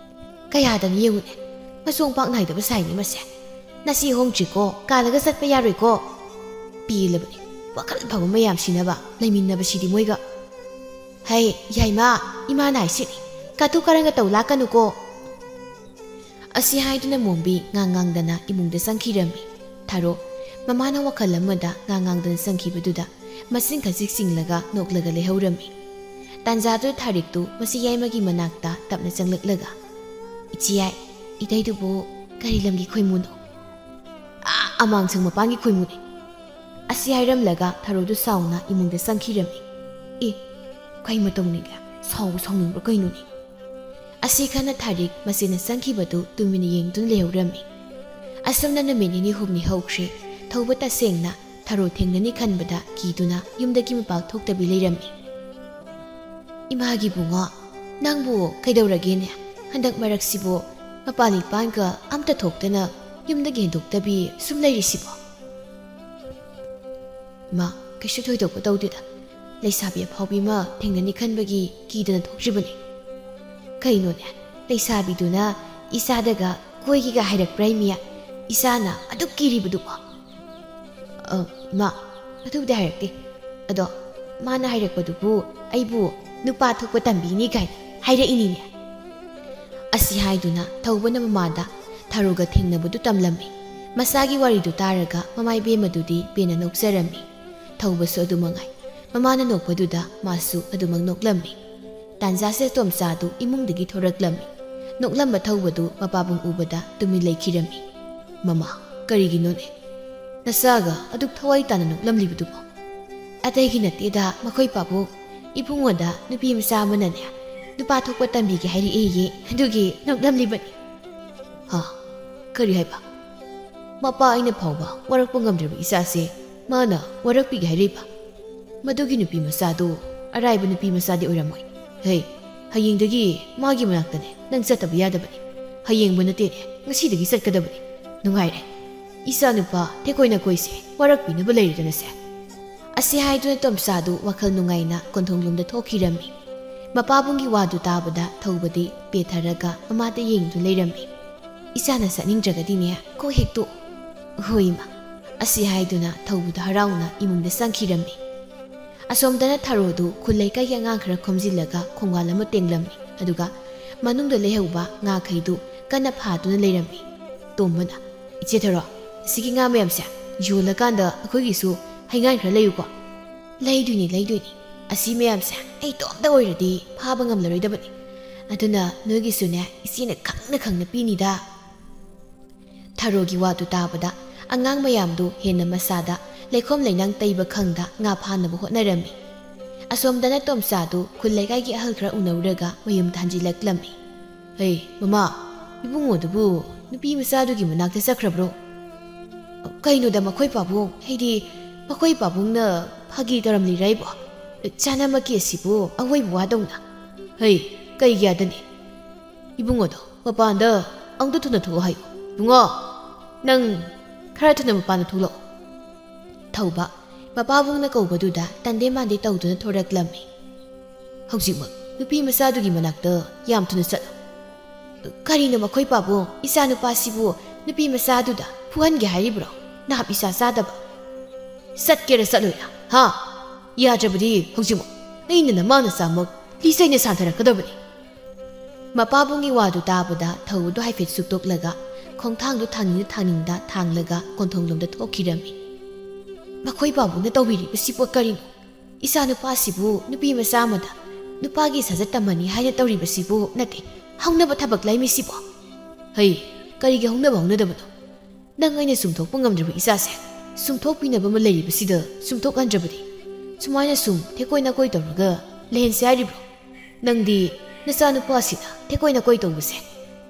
ꯀꯌꯥꯗꯅ ꯌꯦꯡꯉꯨꯅꯦ, ꯃꯆꯣꯡ ꯄꯥꯛ ꯅꯥꯏꯗꯕ ꯁꯥꯏꯅꯦ ꯃꯁꯦ꯫ ꯅꯁꯤ ꯍꯣꯡꯗ꯭ꯔꯤꯀꯣ, ꯀꯥꯜꯂꯒ ꯆꯠꯄ ꯌꯥꯔꯣꯏꯀꯣ꯫ ꯄꯦꯜꯂꯕꯅꯤ, ꯋꯥꯈꯜ ꯐꯕ ꯃꯌꯥꯝ ꯁꯤꯟꯅꯕ ꯂꯩꯃꯤꯟꯅꯕꯁꯤꯗꯤ ꯃꯣꯏꯒ꯫ ꯍꯩ, ꯌꯥꯏꯃ, ꯏꯃꯥꯅ ꯍꯥꯏꯁꯤꯅꯤ, ꯀꯥꯇꯨ ꯀꯥꯔꯟꯒ ꯇꯧ ꯂꯥꯛꯀꯅꯨꯀꯣ"꯫ ꯑꯁꯤ ꯍꯥꯏꯗꯨꯅ ꯃꯣꯝꯕꯤ ꯉꯥꯡ ꯉꯥꯡꯗꯅ ꯏꯃꯨꯡꯗ ꯆꯪꯈꯤꯔꯝꯃꯤ꯫ ꯊꯥꯔꯣ ꯃꯃꯥꯅ ꯋꯥꯈꯜ ꯑꯃꯗ ꯉꯥꯡ ꯉꯥꯡꯗꯅ ꯆꯪꯈꯤꯕꯗꯨꯗ ꯃꯆꯤꯟ ꯈꯖꯤꯛ ꯆꯤꯡꯂꯒ ꯅꯣꯛꯂꯒ ꯂꯩꯍꯧꯔꯝꯃꯤ꯫ ꯇꯥꯟꯖꯥꯗꯨꯗ ꯊꯥꯔꯤꯛꯇꯨ ꯃꯁꯤ ꯌꯥꯏꯃꯒꯤ ꯃꯅꯥꯛꯇ ꯇꯞꯅ ꯆꯪꯂꯛꯂꯒ, "ꯏꯆꯦ ꯌꯥꯏ, ꯏꯇꯩꯗꯨꯕꯨ ꯀꯔꯤ ꯂꯝꯒꯤ ꯈꯣꯏꯃꯨꯅꯣ?" "ꯑꯥ, ꯑꯃꯥꯡꯁꯪ ꯃꯄꯥꯟꯒꯤ ꯈꯣꯏꯃꯨꯅꯤ"꯫ ꯑꯁꯤ ꯍꯥꯏꯔꯝꯂꯒ ꯊꯔꯣꯗꯨ ꯁꯥꯎꯅ ꯏꯃꯨꯡꯗ ꯆꯪꯈꯤꯔꯝꯃꯤ꯫ "ꯑꯦ, ꯀꯩ ꯃꯇꯧꯅꯤꯒꯦ? ꯁꯥꯎꯕ ꯁꯥꯎꯅꯤꯡꯕ꯭ꯔꯥ ꯀꯩꯅꯣꯅꯦ?" ꯑꯁꯤ ꯈꯟꯅ ꯊꯥꯔꯤꯛ ꯃꯆꯦꯅ ꯆꯪꯈꯤꯕꯗꯨ ꯇꯨꯃꯤꯟꯅ ꯌꯦꯡꯗꯨꯅ ꯂꯩꯍꯧꯔꯝꯃꯤ꯫ ꯑꯁꯨꯝꯅ ꯅꯨꯃꯤꯠ ꯅꯤꯅꯤ ꯍꯨꯝꯅꯤ ꯍꯧꯈ꯭ꯔꯦ꯫ ꯊꯧꯕ ꯇꯁꯦꯡꯅ ꯊꯔꯣ ꯊꯦꯡꯅꯅꯤ ꯈꯟꯕꯗ ꯀꯤꯗꯨꯅ ꯌꯨꯝꯗꯒꯤ ꯃꯄꯥꯟ ꯊꯣꯛꯇꯕꯤ ꯂꯩꯔꯝꯃꯤ꯫ "ꯏꯃꯥꯒꯤ ꯏꯕꯨꯡꯉꯣ, ꯅꯪꯕꯨ ꯀꯩꯗꯧꯔꯒꯦꯅꯦ? ꯍꯟꯗꯛ ꯃꯔꯛꯁꯤꯕꯨ ꯃꯄꯥꯟ ꯏꯄꯥꯟꯒ ꯑꯝꯇ ꯊꯣꯛꯇꯅ ꯌꯨꯝꯗꯒꯤ ꯍꯦꯟꯗꯣꯛꯇꯕꯤ ꯁꯨꯝ ꯂꯩꯔꯤꯁꯤꯕꯣ?" "ꯏꯃꯥ, ꯀꯩꯁꯨ ꯊꯣꯏꯗꯣꯛꯄ ꯇꯧꯗꯦꯗ꯫ ꯂꯩꯁꯥꯕꯤ ꯑꯐꯥꯎꯕꯤ ꯑꯃ ꯊꯦꯡꯅꯅꯤ ꯈꯟꯕꯒꯤ ꯀꯤꯗꯅ ꯊꯣꯛꯇ꯭ꯔꯤꯕꯅꯤ"꯫ "ꯀꯩꯅꯣꯅꯦ, ꯂꯩꯁꯥꯕꯤꯗꯨꯅ ꯏꯆꯥꯗꯒ ꯀꯣꯏꯒꯦꯒ ꯍꯥꯏꯔꯛꯄ꯭ꯔꯥ ꯏꯃꯤ? ꯏꯆꯥꯅ ꯑꯗꯨꯛ ꯀꯤꯔꯤꯕꯗꯨꯕꯣ?" "ꯑ, ꯏꯃꯥ, ꯑꯗꯨꯕꯨꯗꯤ ꯍꯥꯏꯔꯛꯇꯦ꯫ ꯑꯗꯣ ꯃꯥꯅ ꯍꯥꯏꯔꯛꯄꯗꯨꯕꯨ ꯑꯩꯕꯨ ꯅꯨꯄꯥ ꯊꯣꯛꯄ ꯇꯝꯕꯤꯅꯤ ꯀꯥꯏꯅ ꯍꯥꯏꯔꯛꯏꯅꯤꯅꯦ꯫ ꯑꯁꯤ ꯍꯥꯏꯗꯨꯅ ꯊꯧꯕꯅ ꯃꯃꯥꯗ ꯊꯔꯣꯒ ꯊꯦꯡꯅꯕꯗꯨ ꯇꯝꯂꯝꯃꯤ꯫ ꯃꯆꯥꯒꯤ ꯋꯥꯔꯤꯗꯨ ꯇꯥꯔꯒ ꯃꯃꯥ ꯏꯕꯦꯝꯃꯗꯨꯗꯤ ꯄꯦꯟꯅ ꯅꯣꯛꯆꯔꯝꯃꯤ꯫ ꯊꯧꯕꯁꯨ ꯑꯗꯨ ꯃꯉꯥꯏ꯫ ꯃꯃꯥꯅ ꯅꯣꯛꯄꯗꯨꯗ ꯃꯥꯁꯨ ꯑꯗꯨꯃꯛ ꯅꯣꯛꯂꯝꯃꯤ꯫ ꯇꯥꯟꯖꯥꯁꯤꯗ ꯇꯣꯝꯆꯥꯗꯨ ꯏꯃꯨꯡꯗꯒꯤ ꯊꯣꯔꯛꯂꯝꯃꯤ꯫ ꯅꯣꯛꯂꯝꯕ ꯊꯧꯕꯗꯨ ꯃꯄꯥꯕꯨꯡ ꯎꯕꯗ ꯇꯨꯃꯤꯟ ꯂꯩꯈꯤꯔꯝꯃꯤ꯫ "ꯃꯃꯥ, ꯀꯔꯤꯒꯤꯅꯣꯅꯦ? ꯅꯆꯥꯒ ꯑꯗꯨꯛ ꯊꯋꯥꯏ ꯇꯥꯅ ꯅꯣꯛꯂꯝꯂꯤꯕꯗꯨꯕꯣ?" "ꯑꯇꯩꯒꯤ ꯅꯠꯇꯦꯗ, ꯃꯈꯣꯏ ꯄꯥꯕꯨꯡ꯫ ꯏꯕꯨꯡꯉꯣꯗ ꯅꯨꯄꯤ ꯃꯆꯥ ꯑꯃꯅꯅꯦ, ꯅꯨꯄꯥ ꯊꯣꯛꯄ ꯇꯝꯕꯤꯒꯦ ꯍꯥꯏꯔꯛꯑꯦꯌꯦ, ꯑꯗꯨꯒꯤ ꯅꯣꯛꯂꯝꯂꯤꯕꯅꯤ꯫" "ꯍꯥ? ꯀꯔꯤ ꯍꯥꯏꯕ? ꯃꯄꯥ ꯑꯩꯅ ꯐꯥꯎꯕ ꯋꯥꯔꯛꯄ ꯉꯝꯗ꯭ꯔꯕ ꯏꯆꯥꯁꯦ ꯃꯥꯅ ꯋꯥꯔꯛꯄꯤꯒꯦ ꯍꯥꯏꯔꯛꯏꯕ? ꯃꯗꯨꯒꯤ ꯅꯨꯄꯤ ꯃꯆꯥꯗꯨ ꯑꯔꯥꯏꯕ ꯅꯨꯄꯤ ꯃꯆꯥꯗꯤ ꯑꯣꯏꯔꯝꯃꯣꯏ꯫ ꯍꯦ, ꯍꯌꯦꯡꯗꯒꯤ ꯃꯥꯒꯤ ꯃꯅꯥꯛꯇꯅꯦ ꯅꯪ ꯆꯠꯇꯕ ꯌꯥꯗꯕꯅꯤ꯫ ꯍꯌꯦꯡꯕꯨ ꯅꯠꯇꯦꯅꯦ, ꯉꯁꯤꯗꯒꯤ ꯆꯠꯀꯗꯕꯅꯤ꯫ ꯅꯨꯡꯉꯥꯏꯔꯦ꯫ ꯏꯆꯥ ꯅꯨꯄꯥ ꯊꯦꯀꯣꯏ ꯅꯥꯀꯣꯏꯁꯦ ꯋꯥꯔꯛꯄꯤꯅꯕ ꯂꯩꯔꯦꯗꯅꯁꯦ꯫" ꯑꯁꯤ ꯍꯥꯏꯗꯨꯅ ꯇꯣꯝꯆꯥꯗꯨ ꯋꯥꯈꯜ ꯅꯨꯡꯉꯥꯏꯅ ꯀꯣꯟꯊꯣꯡꯂꯣꯝꯗ ꯊꯣꯛꯈꯤꯔꯝꯃꯤ꯫ ꯃꯄꯥꯕꯨꯡꯒꯤ ꯋꯥꯗꯨ ꯇꯥꯕꯗ ꯊꯧꯕꯗꯤ ꯄꯦꯊꯔꯒ ꯃꯃꯥꯗ ꯌꯦꯡꯗꯨꯅ ꯂꯩꯔꯝꯃꯤ꯫ "ꯏꯆꯥꯅ ꯆꯠꯅꯤꯡꯗ꯭ꯔꯒꯗꯤꯅꯦ, ꯀꯣꯛ ꯍꯦꯛ ꯇꯣꯛ꯫" "ꯍꯣꯏ, ꯏꯃꯥ꯫" ꯑꯁꯤ ꯍꯥꯏꯗꯨꯅ ꯊꯧꯕꯗ ꯍꯔꯥꯎꯅ ꯏꯃꯨꯡꯗ ꯆꯪꯈꯤꯔꯝꯃꯤ꯫ ꯑꯁꯣꯝꯗꯅ ꯊꯔꯣꯗꯨ ꯈꯨꯜ ꯂꯩꯀꯥꯏꯒꯤ ꯑꯉꯥꯡ ꯈꯔ ꯈꯣꯝꯖꯤꯜꯂꯒ ꯈꯣꯡꯕꯥꯜ ꯑꯃ ꯇꯦꯡꯂꯝꯃꯤ꯫ ꯑꯗꯨꯒ ꯃꯅꯨꯡꯗ ꯂꯩꯍꯧꯕ ꯉꯥꯈꯩꯗꯨ ꯀꯟꯅ ꯐꯥꯗꯨꯅ ꯂꯩꯔꯝꯃꯤ꯫ ꯇꯣꯝꯕꯅ, "ꯏꯆꯦ ꯊꯔꯣ, ꯑꯁꯤꯒꯤ ꯉꯥ ꯃꯌꯥꯝꯁꯦ ꯌꯣꯜꯂꯀꯥꯟꯗ ꯑꯩꯈꯣꯏꯒꯤꯁꯨ ꯍꯩꯉꯥꯟ ꯈꯔ ꯂꯩꯌꯨꯀꯣ꯫" "ꯂꯩꯗꯣꯏꯅꯤ, ꯂꯩꯗꯣꯏꯅꯤ꯫ ꯑꯁꯤ ꯃꯌꯥꯝꯁꯦ ꯑꯩ ꯏꯇꯣꯝꯇ ꯑꯣꯏꯔꯗꯤ ꯐꯥꯕ ꯉꯝꯂꯔꯣꯏꯗꯕꯅꯤ꯫ ꯑꯗꯨꯅ ꯅꯣꯏꯒꯤꯁꯨꯅꯦ, ꯏꯆꯦꯅ ꯈꯪꯅ ꯈꯪꯅ ꯄꯤꯅꯤꯗ꯫" ꯊꯔꯣꯒꯤ ꯋꯥꯗꯨ ꯇꯥꯕꯗ ꯑꯉꯥꯡ ꯃꯌꯥꯝꯗꯨ ꯍꯦꯟꯅ ꯃꯁꯥꯗ ꯂꯩꯈꯣꯝ ꯂꯩꯅꯥꯡ ꯇꯩꯕ ꯈꯪꯗ ꯉꯥ ꯐꯥꯅꯕ ꯍꯣꯠꯅꯔꯝꯃꯤ꯫ ꯑꯁꯣꯝꯗꯅ ꯇꯣꯝꯆꯥꯗꯨ ꯈꯨꯜ ꯂꯩꯀꯥꯏꯒꯤ ꯑꯍꯜ ꯈꯔ ꯎꯅꯔꯨꯔꯒ ꯃꯌꯨꯝꯗ ꯍꯟꯖꯤꯜꯂꯛꯂꯝꯃꯤ꯫ "ꯍꯩ, ꯃꯃꯥ, ꯏꯕꯨꯡꯉꯣꯗꯨꯕꯨ ꯅꯨꯄꯤ ꯃꯆꯥꯗꯨꯒꯤ ꯃꯅꯥꯛꯇ ꯆꯠꯈ꯭ꯔꯕ꯭ꯔꯣ?" "ꯀꯩꯅꯣꯗ, ꯃꯈꯣꯏ ꯄꯥꯕꯨꯡ, ꯍꯥꯏꯗꯤ ꯃꯈꯣꯏ ꯄꯥꯕꯨꯡꯅ ꯐꯥꯒꯤ ꯇꯧꯔꯝꯂꯤꯔꯥꯏꯕꯣ? ꯆꯥꯅꯃꯛꯀꯤ ꯑꯁꯤꯕꯨ ꯑꯋꯣꯏꯕ ꯋꯥꯗꯧꯅ꯫" "ꯍꯩ, ꯀꯩꯒꯤ ꯌꯥꯗꯅꯤ? ꯏꯕꯨꯡꯉꯣꯗꯣ ꯃꯄꯥꯟꯗ ꯑꯃꯨꯛꯇ ꯊꯨꯅ ꯊꯣꯛꯂꯛꯑꯣ ꯍꯥꯏꯌꯨ꯫ ꯏꯕꯨꯡꯉꯣ, ꯅꯪ ꯈꯔ ꯊꯨꯅ ꯃꯄꯥꯟꯗ ꯊꯣꯛꯂꯛꯑꯣ꯫" ꯊꯧꯕ ꯃꯄꯥꯕꯨꯡꯅ ꯀꯧꯕꯗꯨꯗ ꯇꯟꯗꯦ ꯃꯥꯟꯗꯦ ꯇꯧꯗꯨꯅ ꯊꯣꯔꯛꯂꯝꯃꯤ꯫ "ꯍꯧꯖꯤꯛꯃꯛ ꯅꯨꯄꯤ ꯃꯆꯥꯗꯨꯒꯤ ꯃꯅꯥꯛꯇ ꯌꯥꯝ ꯊꯨꯅ ꯆꯠꯂꯨ꯫" "ꯀꯔꯤꯅꯣ ꯃꯈꯣꯏ ꯄꯥꯕꯨꯡ, ꯏꯆꯥ ꯅꯨꯄꯥꯁꯤꯕꯨ ꯅꯨꯄꯤ ꯃꯆꯥꯗꯨꯗ ꯐꯨꯍꯟꯒꯦ ꯍꯥꯏꯔꯤꯕ꯭ꯔꯣ? ꯅꯍꯥꯛ ꯏꯆꯥ ꯆꯥꯗꯕ!" "ꯆꯠꯀꯦꯔꯥ ꯆꯠꯂꯣꯏꯔꯥ? ꯍꯥ? ꯌꯥꯗ꯭ꯔꯕꯗꯤ ꯍꯧꯖꯤꯛꯃꯛ ꯑꯩꯅ ꯅꯃꯥ ꯅꯆꯥꯃꯛ ꯂꯤꯆꯩꯅ ꯁꯥꯟꯊꯔꯛꯀꯗꯕꯅꯤ꯫" ꯃꯄꯥꯕꯨꯡꯒꯤ ꯋꯥꯗꯨ ꯇꯥꯕꯗ ꯊꯧꯕꯗꯨ ꯍꯥꯏꯐꯦꯠ ꯁꯨꯛꯇꯣꯛꯂꯒ ꯈꯣꯡꯊꯥꯡꯗꯨ ꯊꯥꯡꯅꯤꯡꯗ ꯊꯥꯡꯅꯤꯡꯗ ꯊꯥꯡꯂꯒ ꯀꯣꯟꯊꯣꯡꯂꯣꯝꯗ ꯊꯣꯛꯈꯤꯔꯝꯃꯤ꯫ "ꯃꯈꯣꯏ ꯄꯥꯕꯨꯡꯅ ꯇꯧꯕꯤꯔꯤꯕꯁꯤꯕꯨ ꯀꯔꯤꯅꯣ? ꯏꯆꯥ ꯅꯨꯄꯥꯁꯤꯕꯨ ꯅꯨꯄꯤ ꯃꯆꯥ ꯑꯃꯗ ꯅꯨꯄꯥꯒꯤ ꯁꯥꯖꯠ ꯇꯝꯍꯟꯅꯤ ꯍꯥꯏꯅ ꯇꯧꯔꯤꯕꯁꯤꯕꯨ ꯅꯠꯇꯦ, ꯍꯧꯅꯕ ꯊꯕꯛ ꯂꯩꯃꯤꯁꯤꯕꯣ?" "ꯍꯩ, ꯀꯔꯤꯒꯤ ꯍꯧꯅꯕ ꯍꯧꯅꯗꯕꯅꯣ? ꯅꯪ ꯑꯩꯅ ꯆꯨꯝꯊꯣꯛꯄ ꯉꯝꯗ꯭ꯔꯕ ꯏꯆꯥꯁꯦ ꯆꯨꯝꯊꯣꯛꯄꯤꯅꯕ ꯑꯃ ꯂꯩꯔꯤꯕꯁꯤꯗ ꯆꯨꯝꯊꯣꯛꯍꯟꯗ꯭ꯔꯕꯗꯤ ꯁꯨꯃꯥꯏꯅ ꯁꯨꯝ ꯊꯦꯛꯀꯣꯏ ꯅꯥꯀꯣꯏ ꯇꯧꯔꯒ ꯂꯩꯍꯟꯁꯦ ꯍꯥꯏꯔꯤꯕ꯭ꯔꯣ? ꯅꯪꯗꯤ ꯅꯆꯥꯅꯨꯄꯥꯁꯤꯅ ꯊꯦꯛꯀꯣꯏ ꯅꯥꯀꯣꯏ ꯇꯧꯕꯁꯦ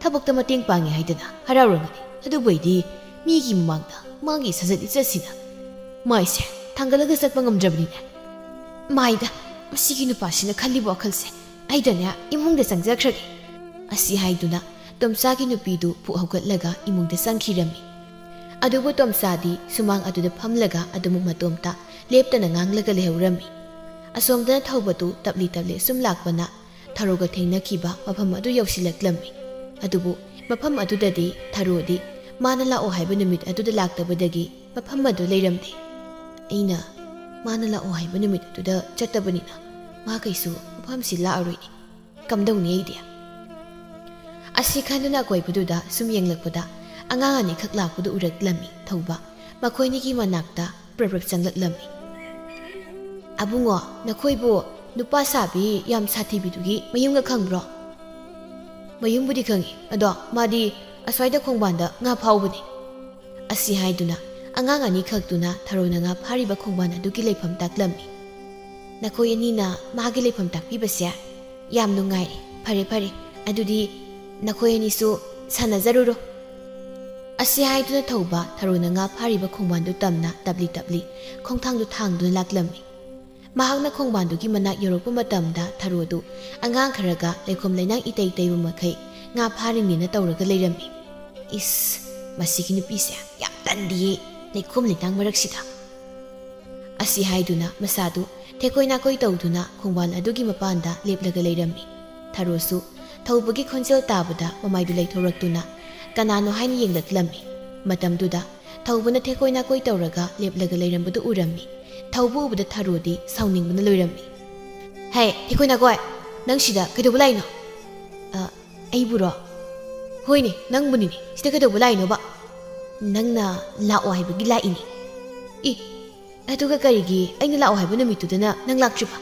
ꯊꯕꯛꯇ ꯃꯇꯦꯡ ꯄꯥꯡꯉꯦ ꯍꯥꯏꯗꯅ ꯍꯔꯥꯎꯔꯝꯒꯅꯤ, ꯑꯗꯨꯕꯨ ꯑꯩꯗꯤ ꯃꯤꯒꯤ ꯃꯃꯥꯡꯗ ꯃꯥꯒꯤ ꯁꯥꯖꯠ ꯂꯤꯆꯠꯁꯤꯅ ꯃꯥꯏꯁꯦ ꯊꯥꯡꯒꯠꯂꯒ ꯆꯠꯄ ꯉꯝꯗ꯭ꯔꯕꯅꯤꯅꯦ꯫ ꯃꯥꯏꯗ, ꯃꯁꯤꯒꯤ ꯅꯨꯄꯥꯁꯤꯅ ꯈꯜꯂꯤꯕ ꯋꯥꯈꯜꯁꯦ ꯑꯩꯗꯅꯦ ꯏꯃꯨꯡꯗ ꯆꯪꯖꯈ꯭ꯔꯒꯦ꯫" ꯑꯁꯤ ꯍꯥꯏꯗꯨꯅ ꯇꯣꯝꯆꯥꯒꯤ ꯅꯨꯄꯤꯗꯨ ꯄꯨꯛ ꯍꯧꯒꯠꯂꯒ ꯏꯃꯨꯡꯗ ꯆꯪꯈꯤꯔꯝꯃꯤ꯫ ꯑꯗꯨꯕꯨ ꯇꯣꯝꯆꯥꯗꯤ ꯁꯨꯃꯥꯡ ꯑꯗꯨꯗ ꯐꯝꯂꯒ ꯑꯗꯨꯃꯛ ꯃꯇꯣꯝꯇ ꯂꯦꯞꯇꯅ ꯉꯥꯡꯂꯒ ꯂꯩꯍꯧꯔꯝꯃꯤ꯫ ꯑꯁꯣꯝꯗꯅ ꯊꯧꯕꯗꯨ ꯇꯞꯂꯤ ꯇꯞꯂꯤ ꯁꯨꯝ ꯂꯥꯛꯄꯅ ꯊꯔꯣꯒ ꯊꯦꯡꯅꯈꯤꯕ ꯃꯐꯝ ꯑꯗꯨ ꯌꯧꯁꯤꯜꯂꯛꯂꯝꯃꯤ꯫ ꯑꯗꯨꯕꯨ ꯃꯐꯝ ꯑꯗꯨꯗꯗꯤ ꯊꯔꯣꯗꯤ ꯃꯥꯅ ꯂꯥꯛꯑꯣ ꯍꯥꯏꯕ ꯅꯨꯃꯤꯠ ꯑꯗꯨꯗ ꯂꯥꯛꯇꯕꯗꯒꯤ ꯃꯐꯝ ꯑꯗꯨ ꯂꯩꯔꯝꯗꯦ꯫ ꯑꯩꯅ ꯃꯥꯅ ꯂꯥꯛꯑꯣ ꯍꯥꯏꯕ ꯅꯨꯃꯤꯠ ꯑꯗꯨꯗ ꯆꯠꯇꯕꯅꯤꯅ ꯃꯥ ꯀꯩꯁꯨ ꯃꯐꯝꯁꯤ ꯂꯥꯛꯑꯔꯣꯏꯅꯦ꯫ ꯀꯝꯗꯧꯅꯤ ꯑꯩꯗꯤ? ꯑꯁꯤ ꯈꯟꯗꯨꯅ ꯑꯀꯣꯏꯕꯗꯨꯗ ꯁꯨꯝ ꯌꯦꯡꯂꯛꯄꯗ ꯑꯉꯥꯡ ꯑꯅꯤꯈꯛ ꯂꯥꯛꯄꯗꯨ ꯎꯔꯛꯂꯝꯃꯤ꯫ ꯊꯧꯕ ꯃꯈꯣꯏꯅꯤꯒꯤ ꯃꯅꯥꯛꯇ ꯄ꯭ꯔꯞ ꯄ꯭ꯔꯞ ꯆꯪꯂꯛꯂꯝꯃꯤ꯫ "ꯑꯕꯨꯡꯉꯣ, ꯅꯈꯣꯏꯕꯨ ꯅꯨꯄꯥ ꯁꯥꯕꯤ ꯌꯥꯝ ꯁꯥꯊꯤꯕꯤꯗꯨꯒꯤ ꯃꯌꯨꯝꯒ ꯈꯪꯕ꯭ꯔꯣ?" "ꯃꯌꯨꯝꯕꯨꯗꯤ ꯈꯪꯉꯤ, ꯑꯗꯣ ꯃꯥꯗꯤ ꯑꯁ꯭ꯋꯥꯏꯗ ꯈꯣꯡꯕꯥꯟꯗ ꯉꯥ ꯐꯥꯎꯕꯅꯤ꯫" ꯑꯁꯤ ꯍꯥꯏꯗꯨꯅ ꯑꯉꯥꯡ ꯑꯅꯤꯈꯛꯇꯨꯅ ꯊꯔꯣꯅ ꯉꯥ ꯐꯥꯔꯤꯕ ꯈꯣꯡꯕꯥꯟ ꯑꯗꯨꯒꯤ ꯂꯩꯐꯝ ꯇꯥꯛꯂꯝꯃꯤ꯫ "ꯅꯈꯣꯏ ꯑꯅꯤꯅ ꯃꯥꯒꯤ ꯂꯩꯐꯝ ꯇꯥꯛꯄꯤꯕꯁꯦ ꯌꯥꯝ ꯅꯨꯡꯉꯥꯏꯔꯦ꯫ ꯐꯔꯦ, ꯐꯔꯦ, ꯑꯗꯨꯗꯤ ꯅꯈꯣꯏ ꯑꯅꯤꯁꯨ ꯁꯥꯟꯅꯖꯔꯨꯔꯣ꯫" ꯑꯁꯤ ꯍꯥꯏꯗꯨꯅ ꯊꯧꯕ ꯊꯔꯣꯅ ꯉꯥ ꯐꯥꯔꯤꯕ ꯈꯣꯡꯕꯥꯟꯗꯨ ꯇꯝꯅ ꯇꯞꯂꯤ ꯇꯞꯂꯤ ꯈꯣꯡꯊꯥꯡꯗꯨ ꯊꯥꯡꯗꯨꯅ ꯂꯥꯛꯂꯝꯃꯤ꯫ ꯃꯍꯥꯛꯅ ꯈꯣꯡꯕꯥꯟꯗꯨꯒꯤ ꯃꯅꯥꯛ ꯌꯧꯔꯛꯄ ꯃꯇꯝꯗ ꯊꯔꯣꯗꯨ ꯑꯉꯥꯡ ꯈꯔꯒ ꯂꯩꯈꯣꯝ ꯂꯩꯅꯥꯡ ꯏꯇꯩ ꯇꯩꯕ ꯃꯈꯩ ꯉꯥ ꯐꯥꯔꯤꯅꯦꯅ ꯇꯧꯔꯒ ꯂꯩꯔꯝꯃꯤ꯫ "ꯏꯁ, ꯃꯁꯤꯒꯤ ꯅꯨꯄꯤꯁꯦ ꯌꯥꯝ ꯇꯟꯗꯤꯌꯦ, ꯂꯩꯈꯣꯝ ꯂꯩꯅꯥꯡ ꯃꯔꯛꯁꯤꯗ꯫" ꯑꯁꯤ ꯍꯥꯏꯗꯨꯅ ꯃꯁꯥꯗꯨ ꯊꯦꯛꯀꯣꯏ ꯅꯥꯀꯣꯏ ꯇꯧꯗꯨꯅ ꯈꯣꯡꯕꯥꯟ ꯑꯗꯨꯒꯤ ꯃꯄꯥꯟꯗ ꯂꯦꯞꯂꯒ ꯂꯩꯔꯝꯃꯤ꯫ ꯊꯔꯣꯁꯨ ꯊꯧꯕꯒꯤ ꯈꯣꯟꯖꯦꯜ ꯇꯥꯕꯗ ꯃꯃꯥꯏꯗꯨ ꯂꯩꯊꯣꯔꯛꯇꯨꯅ ꯀꯅꯥꯅꯣ ꯍꯥꯏꯅ ꯌꯦꯡꯂꯛꯂꯝꯃꯤ꯫ ꯃꯇꯝꯗꯨꯗ ꯊꯧꯕꯅ ꯊꯦꯛꯀꯣꯏ ꯅꯥꯀꯣꯏ ꯇꯧꯔꯒ ꯂꯦꯞꯂꯒ ꯂꯩꯔꯝꯕꯗꯨ ꯎꯔꯝꯃꯤ꯫ ꯊꯧꯕ ꯎꯕꯗ ꯊꯔꯣꯗꯤ ꯁꯥꯎꯅꯤꯡꯕꯅ ꯂꯣꯏꯔꯝꯃꯤ꯫ "ꯍꯦ, ꯊꯦꯛꯀꯣꯏ ꯅꯥꯀꯣꯏ, ꯅꯪ ꯁꯤꯗ ꯀꯩꯗꯧꯕ ꯂꯥꯛꯏꯅꯣ?" "ꯑ, ꯑꯩꯕꯨꯔꯣ?" "ꯍꯣꯏꯅꯦ, ꯅꯪꯕꯨꯅꯤꯅꯦ꯫ ꯁꯤꯗ ꯀꯩꯗꯧꯕ ꯂꯥꯛꯏꯅꯣꯕ?" "ꯅꯪꯅ ꯂꯥꯛꯑꯣ ꯍꯥꯏꯕꯒꯤ ꯂꯥꯛꯏꯅꯦ꯫" "ꯏ, ꯑꯗꯨꯒ ꯀꯔꯤꯒꯤ ꯑꯩꯅ ꯂꯥꯛꯑꯣ ꯍꯥꯏꯕ ꯅꯨꯃꯤꯠꯇꯨꯗꯅ ꯅꯪ ꯂꯥꯛꯇ꯭ꯔꯤꯕ?"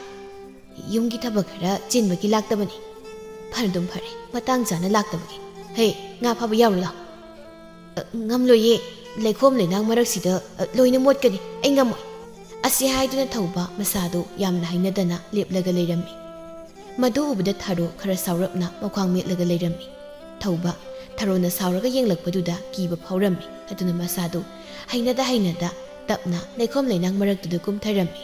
"ꯌꯨꯝꯒꯤ ꯊꯕꯛ ꯈꯔ ꯆꯤꯟꯕꯒꯤ ꯂꯥꯛꯇꯕꯅꯤ꯫" "ꯐꯔꯗꯨꯝ ꯐꯔꯦ, ꯃꯇꯥꯡ ꯆꯥꯅ ꯂꯥꯛꯇꯕꯒꯤ꯫ ꯍꯦ, ꯉꯥ ꯐꯥꯕ ꯌꯥꯎꯔꯨ ꯂꯥꯎ꯫" "ꯑ, ꯉꯝꯂꯣꯏꯌꯦ, ꯂꯩꯈꯣꯝ ꯂꯩꯅꯥꯡ ꯃꯔꯛꯁꯤꯗ, ꯑ, ꯂꯣꯏꯅ ꯃꯣꯠꯀꯅꯤ, ꯑꯩ ꯉꯝꯃꯣꯏ꯫" ꯑꯁꯤ ꯍꯥꯏꯗꯨꯅ ꯊꯧꯕ ꯃꯁꯥꯗꯨ ꯌꯥꯝꯅ ꯍꯩꯅꯗꯅ ꯂꯦꯞꯂꯒ ꯂꯩꯔꯝꯃꯤ꯫ ꯃꯗꯨ ꯎꯕꯗ ꯊꯔꯣ ꯈꯔ ꯁꯥꯎꯔꯞꯅ ꯃꯈ꯭ꯋꯥꯡ ꯃꯦꯠꯂꯒ ꯂꯩꯔꯝꯃꯤ꯫ ꯊꯧꯕ ꯊꯔꯣꯅ ꯁꯥꯎꯔꯒ ꯌꯦꯡꯂꯛꯄꯗꯨꯗ ꯀꯤꯕ ꯐꯥꯎꯔꯝꯃꯤ꯫ ꯑꯗꯨꯅ ꯃꯁꯥꯗꯨ ꯍꯩꯅꯗ ꯍꯩꯅꯗ ꯇꯞꯅ ꯂꯩꯈꯣꯝ ꯂꯩꯅꯥꯡ ꯃꯔꯛꯇꯨꯗ ꯀꯨꯝꯊꯔꯝꯃꯤ꯫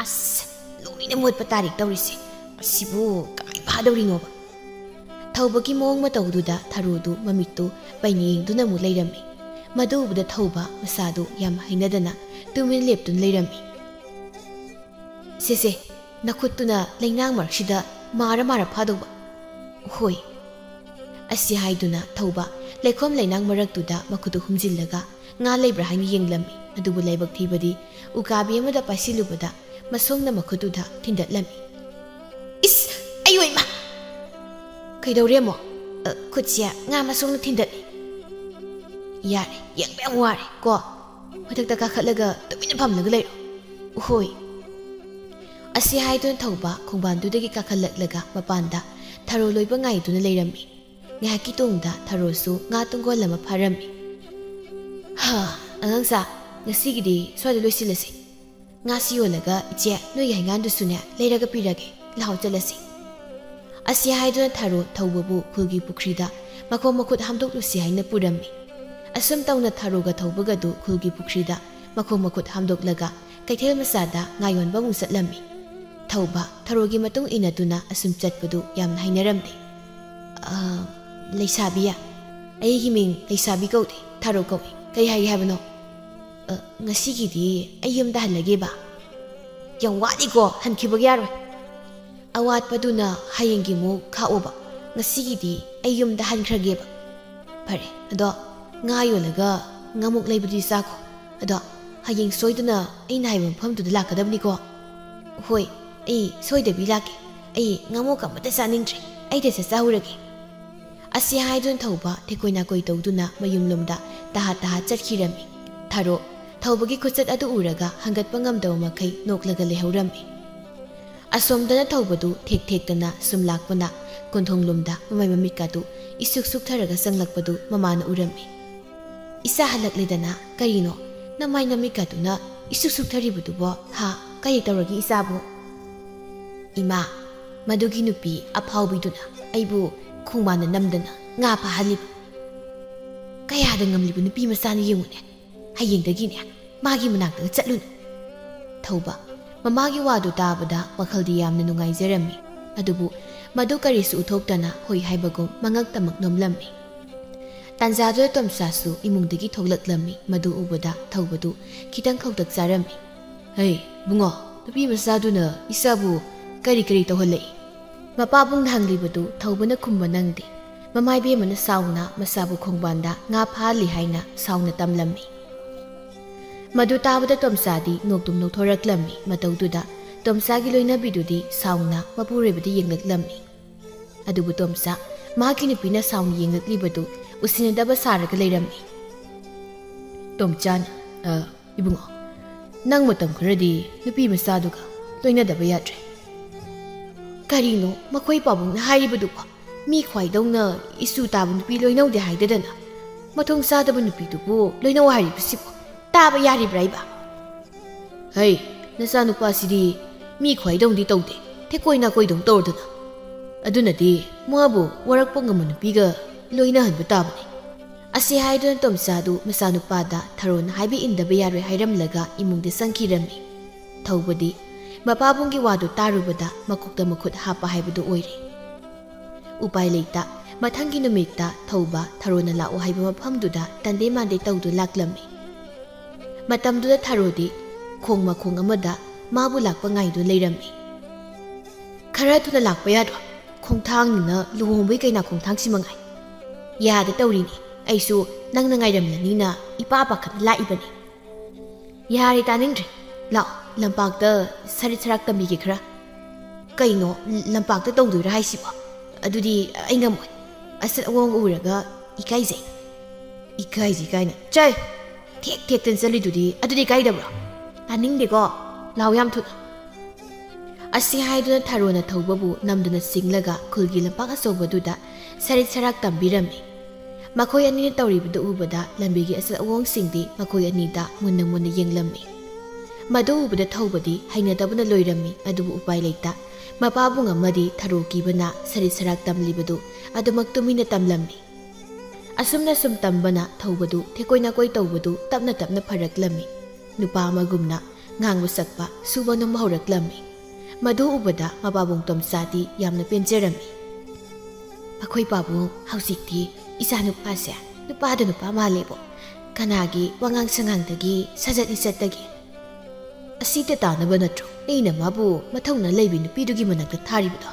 "ꯑꯁ, ꯂꯣꯏꯅ ꯃꯣꯠꯄ ꯇꯥꯔꯦ ꯇꯧꯔꯤꯁꯦ꯫ ꯑꯁꯤꯕꯨ ꯀꯃꯥꯏ ꯐꯥꯗꯧꯔꯤꯅꯣꯕ?" ꯊꯧꯕꯒꯤ ꯃꯑꯣꯡ ꯃꯇꯧꯗꯨꯗ ꯊꯔꯣꯗꯨ ꯃꯃꯤꯠꯇꯨ ꯄꯩꯅ ꯌꯦꯡꯗꯨꯅ ꯑꯃꯨꯛ ꯂꯩꯔꯝꯃꯤ꯫ ꯃꯗꯨ ꯎꯕꯗ ꯊꯧꯕ ꯃꯁꯥꯗꯨ ꯌꯥꯝ ꯍꯩꯅꯗꯅ ꯇꯨꯃꯤꯟ ꯂꯦꯞꯇꯨꯅ ꯂꯩꯔꯝꯃꯤ꯫ "ꯁꯦ, ꯁꯦ, ꯅꯈꯨꯠꯇꯨꯅ ꯂꯩꯅꯥꯡ ꯃꯔꯛꯁꯤꯗ ꯃꯥꯔ ꯃꯥꯔ ꯐꯥꯗꯧꯕ꯫" "ꯍꯣꯏ꯫" ꯑꯁꯤ ꯍꯥꯏꯗꯨꯅ ꯊꯧꯕ ꯂꯩꯈꯣꯝ ꯂꯩꯅꯥꯡ ꯃꯔꯛꯇꯨꯗ ꯃꯈꯨꯠꯇꯨ ꯍꯨꯝꯖꯤꯜꯂꯒ ꯉꯥ ꯂꯩꯕ꯭ꯔꯥ ꯍꯥꯏꯅ ꯌꯦꯡꯂꯝꯃꯤ꯫ ꯑꯗꯨꯕꯨ ꯂꯥꯏꯕꯛ ꯊꯤꯕꯗꯤ ꯎꯀꯥꯕꯤ ꯑꯃꯗ ꯄꯥꯏꯁꯤꯜꯂꯨꯕꯗ ꯃꯁꯣꯡꯅ ꯃꯈꯨꯠꯇꯨꯗ ꯊꯤꯟꯗꯠꯂꯝꯃꯤ꯫ "ꯏꯁ! ꯑꯩ ꯑꯣꯏꯃ!" "ꯀꯩꯗꯧꯔꯦ ꯑꯃꯨꯛ?" "ꯑ, ꯈꯨꯠꯁꯦ ꯉꯥ ꯃꯁꯣꯡꯅ ꯊꯤꯟꯗꯠꯂꯤ꯫" "ꯌꯥꯔꯦ, ꯌꯦꯡꯕ ꯌꯥꯝ ꯋꯥꯔꯦ ꯀꯣ꯫ ꯃꯊꯛꯇ ꯀꯥꯈꯠꯂꯒ ꯇꯨꯃꯤꯟꯅ ꯐꯝꯂꯒ ꯂꯩꯔꯣ꯫" "ꯍꯣꯏ꯫" ꯑꯁꯤ ꯍꯥꯏꯗꯨꯅ ꯊꯧꯕ ꯈꯣꯡꯕꯥꯟꯗꯨꯗꯒꯤ ꯀꯥꯈꯠꯂꯛꯂꯒ ꯃꯄꯥꯟꯗ ꯊꯔꯣ ꯂꯣꯏꯕ ꯉꯥꯏꯗꯨꯅ ꯂꯩꯔꯝꯃꯤ꯫ ꯉꯥꯏꯍꯥꯛꯀꯤ ꯇꯨꯡꯗ ꯊꯔꯣꯁꯨ ꯉꯥ ꯇꯨꯡꯒꯣꯜ ꯑꯃ ꯐꯥꯔꯝꯃꯤ꯫ "ꯍꯥ, ꯑꯉꯥꯡꯁꯥ, ꯉꯁꯤꯒꯤꯗꯤ ꯁ꯭ꯋꯥꯏꯗ ꯂꯣꯏꯁꯤꯜꯂꯁꯤ꯫ ꯉꯥꯁꯤ ꯌꯣꯜꯂꯒ ꯏꯆꯦ ꯅꯣꯏꯒꯤ ꯍꯩꯉꯥꯟꯗꯨꯁꯨꯅꯦ ꯂꯩꯔꯒ ꯄꯤꯔꯒꯦ꯫ ꯂꯥꯛꯑꯣ ꯆꯠꯂꯁꯤ꯫" ꯑꯁꯤ ꯍꯥꯏꯗꯨꯅ ꯊꯔꯣ ꯊꯧꯕꯕꯨ ꯈꯨꯜꯒꯤ ꯄꯨꯈ꯭ꯔꯤꯗ ꯃꯈꯣꯡ ꯃꯈꯨꯠ ꯍꯥꯝꯗꯣꯛꯂꯨꯁꯤ ꯍꯥꯏꯅ ꯄꯨꯔꯝꯃꯤ꯫ ꯑꯁꯨꯝ ꯇꯧꯅ ꯊꯔꯣꯒ ꯊꯧꯕꯒꯗꯨ ꯈꯨꯜꯒꯤ ꯄꯨꯈ꯭ꯔꯤꯗ ꯃꯈꯣꯡ ꯃꯈꯨꯠ ꯍꯥꯝꯗꯣꯛꯂꯒ ꯀꯩꯊꯦꯜ ꯃꯆꯥꯗ ꯉꯥ ꯌꯣꯟꯕ ꯑꯃꯨꯛ ꯆꯠꯂꯝꯃꯤ꯫ ꯊꯧꯕ ꯊꯔꯣꯒꯤ ꯃꯇꯨꯡ ꯏꯟꯅꯗꯨꯅ ꯑꯁꯨꯝ ꯆꯠꯄꯗꯨ ꯌꯥꯝꯅ ꯍꯩꯅꯔꯝꯗꯦ꯫ "ꯑ, ꯂꯩꯁꯥꯕꯤ, ꯑꯩꯒꯤ ꯃꯤꯡ ꯂꯩꯁꯥꯕꯤ ꯀꯧꯗꯦ, ꯊꯔꯣ ꯀꯧꯏ꯫ ꯀꯩ ꯍꯥꯏꯒꯦ ꯍꯥꯏꯕꯅꯣ?" "ꯑ, ꯉꯁꯤꯒꯤꯗꯤ ꯑꯩ ꯌꯨꯝꯗ ꯍꯜꯂꯒꯦꯕ꯫" "ꯌꯥꯝ ꯋꯥꯠꯂꯤꯀꯣ, ꯍꯟꯈꯤꯕꯒ ꯌꯥꯔꯣꯏ꯫ ꯑꯋꯥꯠꯄꯗꯨꯅ ꯍꯌꯦꯡꯒꯤ ꯑꯃꯨꯛ ꯈꯥꯛꯑꯣꯕ꯫ ꯉꯁꯤꯒꯤꯗꯤ ꯑꯩ ꯌꯨꯝꯗ ꯍꯟꯈ꯭ꯔꯒꯦꯕ꯫" "ꯐꯔꯦ, ꯑꯗꯣ ꯉꯥ ꯌꯣꯜꯂꯒ ꯉꯥꯃꯣꯛ ꯂꯩꯕꯗꯨꯗꯤ ꯆꯥꯈꯣ꯫ ꯑꯗꯣ ꯍꯌꯦꯡ ꯁꯣꯏꯗꯅ ꯑꯩꯅ ꯍꯥꯏꯕ ꯃꯐꯝꯗꯨꯗ ꯂꯥꯛꯀꯗꯕꯅꯤꯀꯣ꯫ ꯍꯣꯏ, ꯑꯩ ꯁꯣꯏꯗꯕꯤ ꯂꯥꯛꯀꯦ꯫ ꯑꯩ ꯉꯥꯃꯣꯛ ꯑꯃꯠꯇ ꯆꯥꯅꯤꯡꯗ꯭ꯔꯦ꯫ ꯑꯩ ꯗꯦꯁ ꯆꯥꯍꯧꯔꯒꯦ꯫ ꯑꯁꯤ ꯍꯥꯏꯗꯨꯅ ꯊꯧꯕ ꯊꯦꯛꯀꯣꯏ ꯅꯥꯀꯣꯏ ꯇꯧꯗꯨꯅ ꯃꯌꯨꯝꯂꯣꯝꯗ ꯇꯍꯥ ꯇꯍꯥ ꯆꯠꯈꯤꯔꯝꯃꯤ꯫ ꯊꯥꯔꯣ ꯊꯧꯕꯒꯤ ꯈꯨꯆꯠ ꯑꯗꯨ ꯎꯔꯒ ꯍꯪꯒꯠꯄ ꯉꯝꯗꯕ ꯃꯈꯩ ꯅꯣꯛꯂꯒ ꯂꯩꯍꯧꯔꯝꯃꯤ꯫ ꯑꯁꯣꯝꯗꯅ ꯊꯧꯕꯗꯨ ꯊꯦꯛ ꯊꯦꯛꯇꯅ ꯁꯨꯝ ꯂꯥꯛꯄꯅ ꯀꯣꯟꯊꯣꯡꯂꯣꯝꯗ ꯃꯃꯥꯏ ꯃꯃꯤꯠꯀꯥꯗꯨ ꯏꯁꯨꯛ ꯁꯨꯛꯊꯔꯒ ꯆꯪꯂꯛꯄꯗꯨ ꯃꯃꯥꯅ ꯎꯔꯝꯃꯤ꯫ "ꯏꯆꯥ ꯍꯜꯂꯛꯂꯦꯗꯅ, ꯀꯔꯤꯅꯣ ꯅꯃꯥꯏ ꯅꯃꯤꯠꯀꯥꯗꯨꯅ ꯏꯁꯨꯛ ꯁꯨꯛꯊꯔꯤꯕꯗꯨꯕꯣ? ꯍꯥ, ꯀꯔꯤ ꯇꯧꯔꯒꯦ ꯏꯆꯥꯕꯨ?" "ꯏꯃꯥ, ꯃꯗꯨꯒꯤ ꯅꯨꯄꯤ ꯑꯐꯥꯎꯕꯤꯗꯨꯅ ꯑꯩꯕꯨ ꯈꯣꯡꯕꯥꯟꯗ ꯅꯝꯗꯅ ꯉꯥ ꯐꯥꯍꯜꯂꯤꯕ꯫ ꯀꯌꯥꯗ ꯉꯝꯂꯤꯕ ꯅꯨꯄꯤ ꯃꯆꯥꯅ ꯌꯦꯡꯉꯨꯅꯦ꯫ ꯍꯌꯦꯡꯗꯒꯤꯅꯦ ꯃꯥꯒꯤ ꯃꯅꯥꯛꯇꯒ ꯆꯠꯂꯨꯅꯨ꯫" ꯊꯧꯕ ꯃꯃꯥꯒꯤ ꯋꯥꯗꯨ ꯇꯥꯕꯗ ꯋꯥꯈꯜꯗꯤ ꯌꯥꯝꯅ ꯅꯨꯡꯉꯥꯏꯖꯔꯝꯃꯤ꯫ ꯑꯗꯨꯕꯨ ꯃꯗꯨ ꯀꯔꯤꯁꯨ ꯎꯠꯊꯣꯛꯇꯅ ꯍꯣꯏ ꯍꯥꯏꯕꯒꯨꯝ ꯃꯉꯛꯇꯃꯛ ꯅꯣꯝꯂꯝꯃꯤ꯫ ꯇꯥꯟꯖꯥꯗꯨꯗ ꯇꯣꯝꯆꯥꯁꯨ ꯏꯃꯨꯡꯗꯒꯤ ꯊꯣꯛꯂꯛꯂꯝꯃꯤ꯫ ꯃꯗꯨ ꯎꯕꯗ ꯊꯧꯕꯗꯨ ꯈꯤꯇꯪ ꯈꯧꯇꯛ ꯆꯥꯔꯝꯃꯤ꯫ "ꯍꯩ, ꯏꯕꯨꯡꯉꯣ, ꯅꯨꯄꯤ ꯃꯆꯥꯗꯨꯅ ꯏꯆꯥꯕꯨ ꯀꯔꯤ ꯀꯔꯤ ꯇꯧꯍꯜꯂꯛꯏ?" ꯃꯄꯥꯕꯨꯡꯅ ꯍꯪꯂꯤꯕꯗꯨ ꯊꯧꯕꯅ ꯈꯨꯝꯕ ꯅꯪꯗꯦ꯫ ꯃꯃꯥ ꯏꯕꯦꯝꯃꯅ ꯁꯥꯎꯅ ꯃꯆꯥꯕꯨ ꯈꯣꯡꯕꯥꯟꯗ ꯉꯥ ꯐꯥꯍꯜꯂꯤ ꯍꯥꯏꯅ ꯁꯥꯎꯅ ꯇꯝꯂꯝꯃꯤ꯫ ꯃꯗꯨ ꯇꯥꯕꯗ ꯇꯣꯝꯆꯥꯗꯤ ꯅꯣꯛꯇꯨꯝ ꯅꯣꯛꯊꯣꯔꯛꯂꯝꯃꯤ꯫ ꯃꯇꯧꯗꯨꯗ ꯇꯣꯝꯆꯥꯒꯤ ꯂꯣꯏꯅꯕꯤꯗꯨꯗꯤ ꯁꯥꯎꯅ ꯃꯄꯨꯔꯣꯏꯕꯗ ꯌꯦꯡꯂꯛꯂꯝꯃꯤ꯫ ꯑꯗꯨꯕꯨ ꯇꯣꯝꯆꯥ ꯃꯍꯥꯛꯀꯤ ꯅꯨꯄꯤꯅ ꯁꯥꯎꯅ ꯌꯦꯡꯂꯛꯂꯤꯕꯗꯨ ꯎꯁꯤꯟꯅꯗꯕ ꯁꯥꯔꯒ ꯂꯩꯔꯝꯃꯤ꯫ ꯇꯣꯝꯆꯥꯅ, "ꯑ, ꯏꯕꯨꯡꯉꯣ, ꯅꯪ ꯃꯇꯝ ꯈꯔꯗꯤ ꯅꯨꯄꯤ ꯃꯆꯥꯗꯨꯒ ꯂꯣꯏꯅꯗꯕ ꯌꯥꯗ꯭ꯔꯦ꯫" "ꯀꯔꯤꯅꯣ ꯃꯈꯣꯏ ꯄꯥꯕꯨꯡꯅ ꯍꯥꯏꯔꯤꯕꯗꯨꯕꯣ? ꯃꯤ ꯈ꯭ꯋꯥꯏꯗꯧꯅ ꯏꯁꯨ ꯇꯥꯕ ꯅꯨꯄꯤ ꯂꯣꯏꯅꯧꯗꯦ ꯍꯥꯏꯗꯗꯅ ꯃꯊꯣꯡ ꯆꯥꯗꯕ ꯅꯨꯄꯤꯗꯨꯕꯨ ꯂꯣꯏꯅꯧ ꯍꯥꯏꯔꯤꯕꯁꯤꯕꯨ ꯇꯥꯕ ꯌꯥꯔꯤꯕ꯭ꯔꯥ ꯏꯕ?" "ꯍꯩ, ꯅꯆꯥꯅꯨꯄꯥꯁꯤꯗꯤ ꯃꯤ ꯈ꯭ꯋꯥꯏꯗꯧꯅꯗꯤ ꯇꯧꯗꯦ, ꯊꯦꯛꯀꯣꯏ ꯅꯥꯀꯣꯏꯗꯧ ꯇꯧꯔꯗꯅ꯫ ꯑꯗꯨꯅꯗꯤ ꯃꯥꯕꯨ ꯋꯥꯔꯛꯄ ꯉꯝꯕ ꯅꯨꯄꯤꯒ ꯂꯣꯏꯅꯍꯟꯕ ꯇꯥꯕꯅꯤ꯫" ꯑꯁꯤ ꯍꯥꯏꯗꯨꯅ ꯇꯣꯝꯆꯥꯗꯨ ꯃꯆꯥꯅꯨꯄꯥꯗ ꯊꯔꯣꯅ ꯍꯥꯏꯕ ꯏꯟꯗꯕ ꯌꯥꯔꯣꯏ ꯍꯥꯏꯔꯝꯂꯒ ꯏꯃꯨꯡꯗ ꯆꯪꯈꯤꯔꯝꯃꯤ꯫ ꯊꯧꯕꯗꯤ ꯃꯄꯥꯕꯨꯡꯒꯤ ꯋꯥꯗꯨ ꯇꯥꯔꯨꯕꯗ ꯃꯀꯣꯛꯇ ꯃꯈꯨꯠ ꯍꯥꯞꯄ ꯍꯥꯏꯕꯗꯨ ꯑꯣꯏꯔꯦ꯫ ꯎꯄꯥꯏ ꯂꯩꯇ ꯃꯊꯪꯒꯤ ꯅꯨꯃꯤꯠꯇ ꯊꯧꯕ ꯊꯔꯣꯅ ꯂꯥꯛꯑꯣ ꯍꯥꯏꯕ ꯃꯐꯝꯗꯨꯗ ꯇꯟꯗꯦ ꯃꯥꯟꯗꯦ ꯇꯧꯗꯨ ꯂꯥꯛꯂꯝꯃꯤ꯫ ꯃꯇꯝꯗꯨꯗ ꯊꯔꯣꯗꯤ ꯈꯣꯡ ꯃꯈꯣꯡ ꯑꯃꯗ ꯃꯥꯕꯨ ꯂꯥꯛꯄ ꯉꯥꯏꯗꯨꯅ ꯂꯩꯔꯝꯃꯤ꯫ "ꯈꯔ ꯊꯨꯅ ꯂꯥꯛꯄ ꯌꯥꯗ꯭ꯔꯣ? ꯈꯣꯡꯊꯥꯡꯅꯤꯅ ꯂꯨꯍꯣꯡꯕꯒꯤ ꯀꯩꯅꯥ ꯈꯣꯡꯊꯥꯡꯁꯤ ꯃꯉꯥꯏ꯫ ꯌꯥꯗ ꯇꯧꯔꯤꯅꯤ꯫ ꯑꯩꯁꯨ ꯅꯪꯅ ꯉꯥꯏꯔꯝꯂꯅꯤꯅ ꯏꯄꯥ ꯄꯥꯈꯠꯅ ꯂꯥꯛꯏꯕꯅꯤ꯫ ꯌꯥꯔꯦ, ꯇꯥꯅꯤꯡꯗ꯭ꯔꯦ꯫ ꯂꯥꯛꯑꯣ, ꯂꯝꯄꯥꯛꯇ ꯁꯔꯤꯠ ꯁꯔꯥꯛ ꯇꯝꯕꯤꯒꯦ ꯈꯔ꯫ ꯀꯩꯅꯣ, ꯂꯝꯄꯥꯛꯇ ꯇꯧꯗꯣꯏꯔꯥ ꯍꯥꯏꯁꯤꯕꯣ? ꯑꯗꯨꯗꯤ ꯑꯩ ꯉꯝꯃꯣꯏ꯫ ꯑꯁꯠ ꯑꯋꯣꯡ ꯎꯔꯒ ꯏꯀꯥꯏꯖꯩ꯫ ꯏꯀꯥꯏꯖꯩ ꯀꯥꯏꯅ꯫ ꯆꯩ! ꯊꯦꯛ ꯊꯦꯛꯇꯅ ꯆꯠꯂꯤꯗꯨꯗꯤ, ꯑꯗꯨꯗꯤ ꯏꯀꯥꯏꯗꯕ꯭ꯔꯣ? ꯇꯥꯅꯤꯡꯗꯦꯀꯣ꯫ ꯂꯥꯎ ꯌꯥꯝ ꯊꯨꯅ꯫ ꯑꯁꯤ ꯍꯥꯏꯗꯨꯅ ꯊꯔꯣꯅ ꯊꯧꯕꯕꯨ ꯅꯝꯗꯨꯅ ꯆꯤꯡꯂꯒ ꯈꯨꯜꯒꯤ ꯂꯝꯄꯥꯛ ꯑꯆꯧꯕꯗꯨꯗ ꯁꯔꯤꯠ ꯁꯔꯥꯛ ꯇꯝꯕꯤꯔꯝꯃꯤ꯫ ꯃꯈꯣꯏ ꯑꯅꯤꯅ ꯇꯧꯔꯤꯕꯗꯨ ꯎꯕꯗ ꯂꯝꯕꯤꯒꯤ ꯑꯆꯠ ꯑꯋꯣꯡꯁꯤꯡꯗꯤ ꯃꯈꯣꯏ ꯑꯅꯤꯗ ꯃꯨꯟꯅ ꯃꯨꯟꯅ ꯌꯦꯡꯂꯝꯃꯤ꯫ ꯃꯗꯨ ꯎꯕꯗ ꯊꯧꯕꯗꯤ ꯍꯩꯅꯗꯕꯅ ꯂꯣꯏꯔꯝꯃꯤ, ꯑꯗꯨꯕꯨ ꯎꯄꯥꯏ ꯂꯩꯇ ꯃꯄꯥꯕꯨꯡ ꯑꯃꯗꯤ ꯊꯔꯣ ꯀꯤꯕꯅ ꯁꯔꯤꯠ ꯁꯔꯥꯛ ꯇꯝꯂꯤꯕꯗꯨ ꯑꯗꯨꯃꯛ ꯇꯨꯃꯤꯟꯅ ꯇꯝꯂꯝꯃꯤ꯫ ꯑꯁꯨꯝꯅ ꯁꯨꯝ ꯇꯝꯕꯅ ꯊꯧꯕꯗꯨ ꯊꯦꯀꯣꯏ ꯅꯥꯀꯣꯏ ꯇꯧꯕꯗꯨ ꯇꯞꯅ ꯇꯞꯅ ꯐꯔꯛꯂꯝꯃꯤ꯫ ꯅꯨꯄꯥ ꯑꯃꯒꯨꯝꯅ ꯉꯥꯡꯕ ꯁꯛꯄ, ꯁꯨꯕ ꯅꯣꯝꯕ ꯍꯧꯔꯛꯂꯝꯃꯤ꯫ ꯃꯗꯨ ꯎꯕꯗ ꯃꯄꯥꯕꯨꯡ ꯇꯣꯝꯆꯥꯗꯤ ꯌꯥꯝꯅ ꯄꯦꯟꯖꯔꯝꯃꯤ꯫ "ꯑꯩꯈꯣꯏ ꯄꯥꯕꯨꯡ ꯍꯧꯖꯤꯛꯇꯤ ꯏꯆꯥꯅꯨꯄꯥꯁꯦ ꯅꯨꯄꯥꯗ ꯅꯨꯄꯥ ꯃꯥꯜꯂꯦꯕꯣ꯫ ꯀꯅꯥꯒꯤ ꯋꯥꯉꯥꯡ ꯁꯉꯥꯡꯗꯒꯤ, ꯁꯥꯖꯠ ꯂꯤꯆꯠꯇꯒꯤ? ꯑꯁꯤꯗ ꯇꯥꯅꯕ ꯅꯠꯇ꯭ꯔꯣ ꯑꯩꯅ ꯃꯥꯕꯨ ꯃꯊꯧꯅꯥ ꯂꯩꯕꯤ ꯅꯨꯄꯤꯗꯨꯒꯤ ꯃꯅꯥꯛꯇ ꯊꯥꯔꯤꯕꯗꯣ?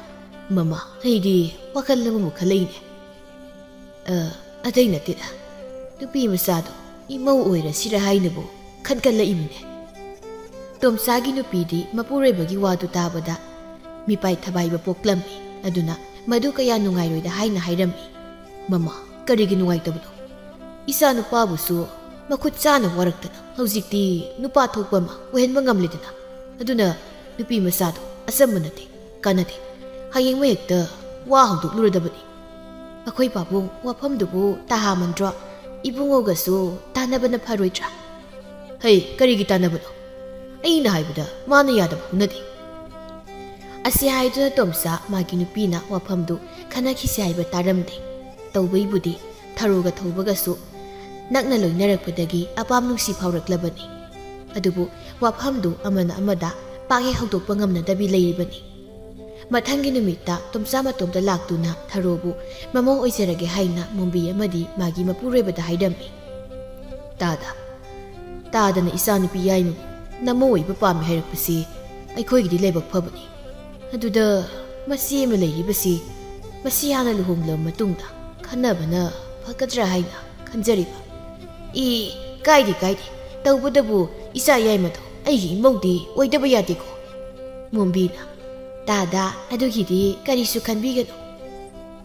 ꯃꯃꯥ, ꯑꯩꯗꯤ ꯋꯥꯈꯜ ꯑꯃꯃꯨꯛ ꯈꯜꯂꯛꯏꯅꯦ꯫ ꯑ, ꯑꯇꯩ ꯅꯠꯇꯦꯗ, ꯅꯨꯄꯤ ꯃꯆꯥꯗꯣ ꯏꯃꯧ ꯑꯣꯏꯔꯁꯤꯔ ꯍꯥꯏꯅꯕꯨ ꯈꯟꯀꯠꯂꯛꯏꯃꯤꯅꯦ꯫" ꯇꯣꯝꯆꯥꯒꯤ ꯅꯨꯄꯤꯗꯤ ꯃꯄꯨꯔꯣꯏꯕꯒꯤ ꯋꯥꯗꯨ ꯇꯥꯕꯗ ꯃꯤꯄꯥꯏ ꯊꯕꯥꯏꯕ ꯄꯣꯛꯂꯝꯃꯤ꯫ ꯑꯗꯨꯅ ꯃꯗꯨ ꯀꯌꯥ ꯅꯨꯡꯉꯥꯏꯔꯣꯏꯗ ꯍꯥꯏꯅ ꯍꯥꯏꯔꯝꯃꯤ꯫ "ꯃꯃꯥ, ꯀꯔꯤꯒꯤ ꯅꯨꯡꯉꯥꯏꯇꯕꯅꯣ? ꯏꯆꯥ ꯅꯨꯄꯥꯕꯨꯁꯨ ꯃꯈꯨꯠ ꯆꯥꯅ ꯋꯥꯔꯛꯇꯅ ꯍꯧꯖꯤꯛꯇꯤ ꯅꯨꯄꯥ ꯊꯣꯛꯄ ꯑꯃ ꯑꯣꯏꯍꯟꯕ ꯉꯝꯂꯦꯗꯅ꯫ ꯑꯗꯨꯅ ꯅꯨꯄꯤ ꯃꯆꯥꯗꯣ ꯑꯆꯝꯕ ꯅꯠꯇꯦ, ꯀꯥꯟꯅꯗꯦ꯫ ꯍꯌꯦꯡ ꯃꯍꯦꯛꯇ ꯋꯥ ꯍꯧꯗꯣꯛꯂꯨꯔꯗꯕꯅꯤ꯫" "ꯑꯩꯈꯣꯏ ꯄꯥꯕꯨꯡ, ꯋꯥꯐꯝꯗꯨꯕꯨ ꯇꯥꯍꯥꯃꯟꯗ꯭ꯔꯣ? ꯏꯕꯨꯡꯉꯣꯒꯁꯨ ꯇꯥꯟꯅꯕꯅ ꯐꯔꯣꯏꯗ꯭ꯔꯥ?" "ꯍꯩ, ꯀꯔꯤꯒꯤ ꯇꯥꯟꯅꯕꯅꯣ? ꯑꯩꯅ ꯍꯥꯏꯕꯗ ꯃꯥꯅ ꯌꯥꯗꯕ ꯍꯧꯅꯗꯦ꯫" ꯑꯁꯤ ꯍꯥꯏꯗꯨꯅ ꯇꯣꯝꯆꯥ ꯃꯥꯒꯤ ꯅꯨꯄꯤꯅ ꯋꯥꯐꯝꯗꯨ ꯈꯟꯅꯈꯤꯁꯤ ꯍꯥꯏꯕ ꯇꯥꯔꯝꯗꯦ꯫ ꯇꯧꯕꯩꯕꯨꯗꯤ ꯊꯔꯣꯒ ꯊꯧꯕꯒꯁꯨ ꯅꯛꯅ ꯂꯣꯏꯅꯔꯛꯄꯗꯒꯤ ꯑꯄꯥꯝ ꯅꯨꯡꯁꯤ ꯐꯥꯎꯔꯛꯂꯕꯅꯤ꯫ ꯑꯗꯨꯕꯨ ꯋꯥꯐꯝꯗꯨ ꯑꯃꯅ ꯑꯃꯗ ꯄꯥꯛ ꯍꯦꯛ ꯍꯧꯗꯣꯛꯄ ꯉꯝꯅꯗꯕꯤ ꯂꯩꯔꯤꯕꯅꯤ꯫ ꯃꯊꯪꯒꯤ ꯅꯨꯃꯤꯠꯇ ꯇꯣꯝꯆꯥ ꯃꯇꯣꯝꯇ ꯂꯥꯛꯇꯨꯅ ꯊꯔꯣꯕꯨ ꯃꯃꯧ ꯑꯣꯏꯖꯔꯒꯦ ꯍꯥꯏꯅ ꯃꯣꯝꯕꯤ ꯑꯃꯗꯤ ꯃꯥꯒꯤ ꯃꯄꯨꯔꯣꯏꯕꯗ ꯍꯥꯏꯔꯝꯃꯤ꯫ "ꯇꯥꯗ, ꯇꯥꯗꯅ ꯏꯆꯥꯅꯨꯄꯤ ꯌꯥꯏꯃꯕꯨ ꯅꯃꯧ ꯑꯣꯏꯕ ꯄꯥꯝꯃꯤ ꯍꯥꯏꯔꯛꯄꯁꯤ ꯑꯩꯈꯣꯏꯒꯤꯗꯤ ꯂꯥꯏꯕꯛ ꯐꯕꯅꯤ꯫ ꯑꯗꯨꯗ ꯃꯆꯦ ꯑꯃ ꯂꯩꯔꯤꯕꯁꯤ, ꯃꯁꯤ ꯍꯥꯟꯅ ꯂꯨꯍꯣꯡꯂꯕ ꯃꯇꯨꯡꯗ ꯈꯟꯅꯕꯅ ꯀꯗ꯭ꯔꯥ ꯍꯥꯏꯅ ꯈꯟꯖꯔꯤꯕ꯫ "ꯏ, ꯀꯥꯏꯗꯦ, ꯀꯥꯏꯗꯦ꯫ ꯇꯧꯕꯗꯕꯨ ꯏꯆꯥ ꯌꯥꯏꯃꯗꯣ ꯑꯩꯒꯤ ꯏꯃꯧꯗꯤ ꯑꯣꯏꯗꯕ ꯌꯥꯗꯦꯀꯣ"꯫ ꯃꯣꯝꯕꯤꯅ, "ꯇꯥꯗ, ꯑꯗꯨꯒꯤꯗꯤ ꯀꯔꯤꯁꯨ ꯈꯟꯕꯤꯒꯅꯨ꯫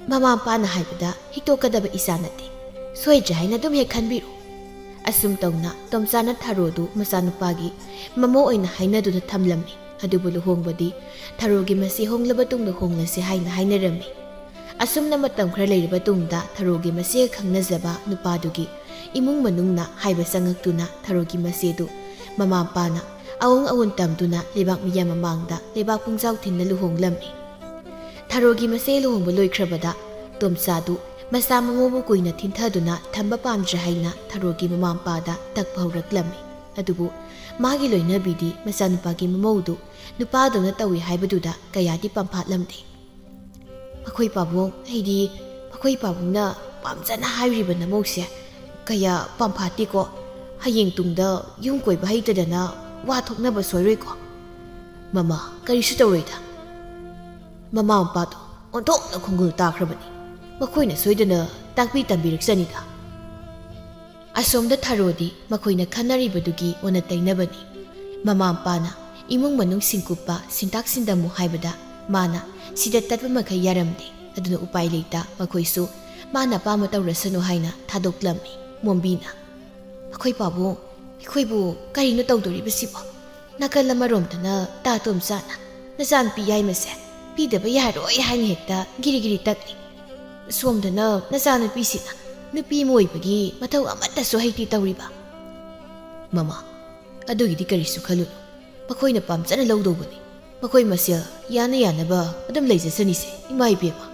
ꯃꯃꯥ ꯃꯄꯥꯅ ꯍꯥꯏꯕꯗ ꯍꯤꯛꯇꯣꯛꯀꯗꯕ ꯏꯆꯥ ꯅꯠꯇꯦ꯫ ꯁꯣꯏꯗ꯭ꯔꯦ ꯍꯥꯏꯅ ꯑꯗꯨꯝ ꯍꯦꯛ ꯈꯟꯕꯤꯔꯣ"꯫ ꯑꯁꯨꯝ ꯇꯧꯅ ꯇꯣꯝꯆꯥꯅ ꯊꯔꯣꯗꯨ ꯃꯆꯥꯅꯨꯄꯥꯒꯤ ꯃꯃꯧ ꯑꯣꯏꯅ ꯍꯥꯏꯅꯗꯨꯅ ꯊꯝꯂꯝꯃꯤ꯫ ꯑꯗꯨꯕꯨ ꯂꯨꯍꯣꯡꯕꯗꯤ ꯊꯔꯣꯒꯤ ꯃꯆꯦ ꯍꯣꯡꯂꯕ ꯇꯨꯡꯗ ꯍꯣꯡꯂꯁꯤ ꯍꯥꯏꯅ ꯍꯥꯏꯅꯔꯝꯃꯤ꯫ ꯑꯁꯨꯝꯅ ꯃꯇꯝ ꯈꯔ ꯂꯩꯔꯕ ꯇꯨꯡꯗ ꯊꯔꯣꯒꯤ ꯃꯆꯦꯒ ꯈꯪꯅꯖꯕ ꯅꯨꯄꯥꯗꯨꯒꯤ ꯏꯃꯨꯡ ꯃꯅꯨꯡꯅ ꯍꯥꯏꯕ ꯆꯪꯉꯛꯇꯨꯅ ꯊꯔꯣꯒꯤ ꯃꯆꯦꯗꯨ ꯃꯃꯥ ꯃꯄꯥꯅ ꯑꯋꯣꯡ ꯑꯋꯣꯟ ꯇꯝꯗꯨꯅ ꯂꯩꯕꯥꯛ ꯃꯤꯌꯥꯝ ꯃꯃꯥꯡꯗ ꯂꯩꯕꯥꯛ ꯄꯨꯡꯖꯥꯎ ꯊꯤꯟꯅ ꯂꯨꯍꯣꯡꯂꯝꯃꯤ꯫ ꯊꯔꯣꯒꯤ ꯃꯆꯦ ꯂꯨꯍꯣꯡꯕ ꯂꯣꯏꯈ꯭ꯔꯕꯗ ꯇꯣꯝꯆꯥꯗꯨ ꯃꯆꯥ ꯃꯃꯧꯕꯨ ꯀꯨꯏꯅ ꯊꯤꯟꯊꯗꯨꯅ ꯊꯝꯕ ꯄꯥꯝꯗ꯭ꯔꯦ ꯍꯥꯏꯅ ꯊꯔꯣꯒꯤ ꯃꯃꯥ ꯃꯄꯥꯗ ꯇꯛꯄ ꯍꯧꯔꯛꯂꯝꯃꯤ꯫ ꯑꯗꯨꯕꯨ ꯃꯥꯒꯤ ꯂꯣꯏꯅꯕꯤꯗꯤ ꯃꯆꯥꯅꯨꯄꯥꯒꯤ ꯃꯃꯧꯗꯨ ꯅꯨꯄꯥꯗꯧꯅ ꯇꯧꯏ ꯍꯥꯏꯕꯗꯨꯗ ꯀꯌꯥꯗꯤ ꯄꯥꯝꯐꯥꯠꯂꯝꯗꯦ꯫ "ꯃꯈꯣꯏ ꯄꯥꯕꯨꯡ, ꯑꯩꯗꯤ ꯃꯈꯣꯏ ꯄꯥꯕꯨꯡꯅ ꯄꯥꯝꯖꯅ ꯍꯥꯏꯔꯤꯕ ꯅꯃꯧꯁꯦ ꯀꯌꯥ ꯄꯥꯝꯐꯥꯠꯇꯦꯀꯣ꯫ ꯍꯌꯦꯡ ꯇꯨꯡꯗ ꯌꯨꯝ ꯀꯣꯏꯕ ꯍꯩꯇꯗꯅ ꯋꯥ ꯊꯣꯛꯅꯕ ꯁꯣꯏꯔꯣꯏꯀꯣ"꯫ "ꯃꯃꯥ, ꯀꯔꯤꯁꯨ ꯇꯧꯔꯣꯏꯗ꯫ ꯃꯃꯥ ꯃꯄꯥꯗꯣ ꯑꯣꯟꯊꯣꯛꯅ ꯈꯣꯡꯒꯨꯜ ꯇꯥꯈ꯭ꯔꯕꯅꯤ꯫ ꯃꯈꯣꯏꯅ ꯁꯣꯏꯗꯅ ꯇꯥꯛꯄꯤ ꯇꯝꯕꯤꯔꯛꯆꯅꯤꯗ"꯫ ꯑꯁꯣꯝꯗ ꯊꯔꯣꯗꯤ ꯃꯈꯣꯏꯅ ꯈꯟꯅꯔꯤꯕꯗꯨꯒꯤ ꯑꯣꯟꯅ ꯇꯩꯅꯕꯅꯤ꯫ ꯃꯃꯥ ꯃꯄꯥꯅ ꯏꯃꯨꯡ ꯃꯅꯨꯡ ꯁꯤꯡꯀꯨꯞꯄ ꯁꯤꯟꯇꯥꯛ ꯁꯤꯟꯗꯝꯃꯨ ꯍꯥꯏꯕꯗ ꯃꯥꯅ ꯁꯤꯗ ꯇꯠꯄ ꯃꯈꯩ ꯌꯥꯔꯝꯗꯦ꯫ ꯑꯗꯨꯅ ꯎꯄꯥꯏ ꯂꯩꯇ ꯃꯈꯣꯏꯁꯨ ꯃꯥꯅ ꯑꯄꯥꯝꯕ ꯇꯧꯔꯁꯅꯨ ꯍꯥꯏꯅ ꯊꯥꯗꯣꯛꯂꯝꯃꯤ꯫ ꯃꯣꯝꯕꯤꯅ, "ꯑꯩꯈꯣꯏ ꯄꯥꯕꯨꯡ, ꯑꯩꯈꯣꯏꯕꯨ ꯀꯔꯤꯅꯣ ꯇꯧꯗꯣꯔꯤꯕꯁꯤꯕꯣ? ꯅꯥꯀꯜ ꯑꯃꯔꯣꯝꯗꯅ ꯇꯥ ꯇꯣꯝꯆꯥꯅ ꯅꯆꯥꯅꯨꯄꯤ ꯌꯥꯏꯃꯁꯦ ꯄꯤꯗꯕ ꯌꯥꯔꯣꯏ ꯍꯥꯏꯅ ꯍꯦꯛꯇ ꯒꯤꯔꯤ ꯒꯤꯔꯤ ꯇꯛꯂꯤ꯫ ꯁꯣꯝꯗꯅ ꯅꯆꯥꯅꯨꯄꯤꯁꯤꯅ ꯅꯨꯄꯤ ꯑꯃ ꯑꯣꯏꯕꯒꯤ ꯃꯊꯧ ꯑꯃꯠꯇꯁꯨ ꯍꯩꯇꯦ ꯇꯧꯔꯤꯕ"꯫ "ꯃꯃꯥ, ꯑꯗꯨꯒꯤꯗꯤ ꯀꯔꯤꯁꯨ ꯈꯜꯂꯨꯅꯨ꯫ ꯃꯈꯣꯏꯅ ꯄꯥꯝꯖꯅ ꯂꯧꯗꯧꯕꯅꯤ꯫ ꯃꯈꯣꯏ ꯃꯁꯦꯜ ꯌꯥꯅ ꯌꯥꯅꯕ ꯑꯗꯨꯝ ꯂꯩꯖꯁꯅꯤꯁꯦ, ꯏꯃꯥ ꯏꯕꯦꯝꯃ"꯫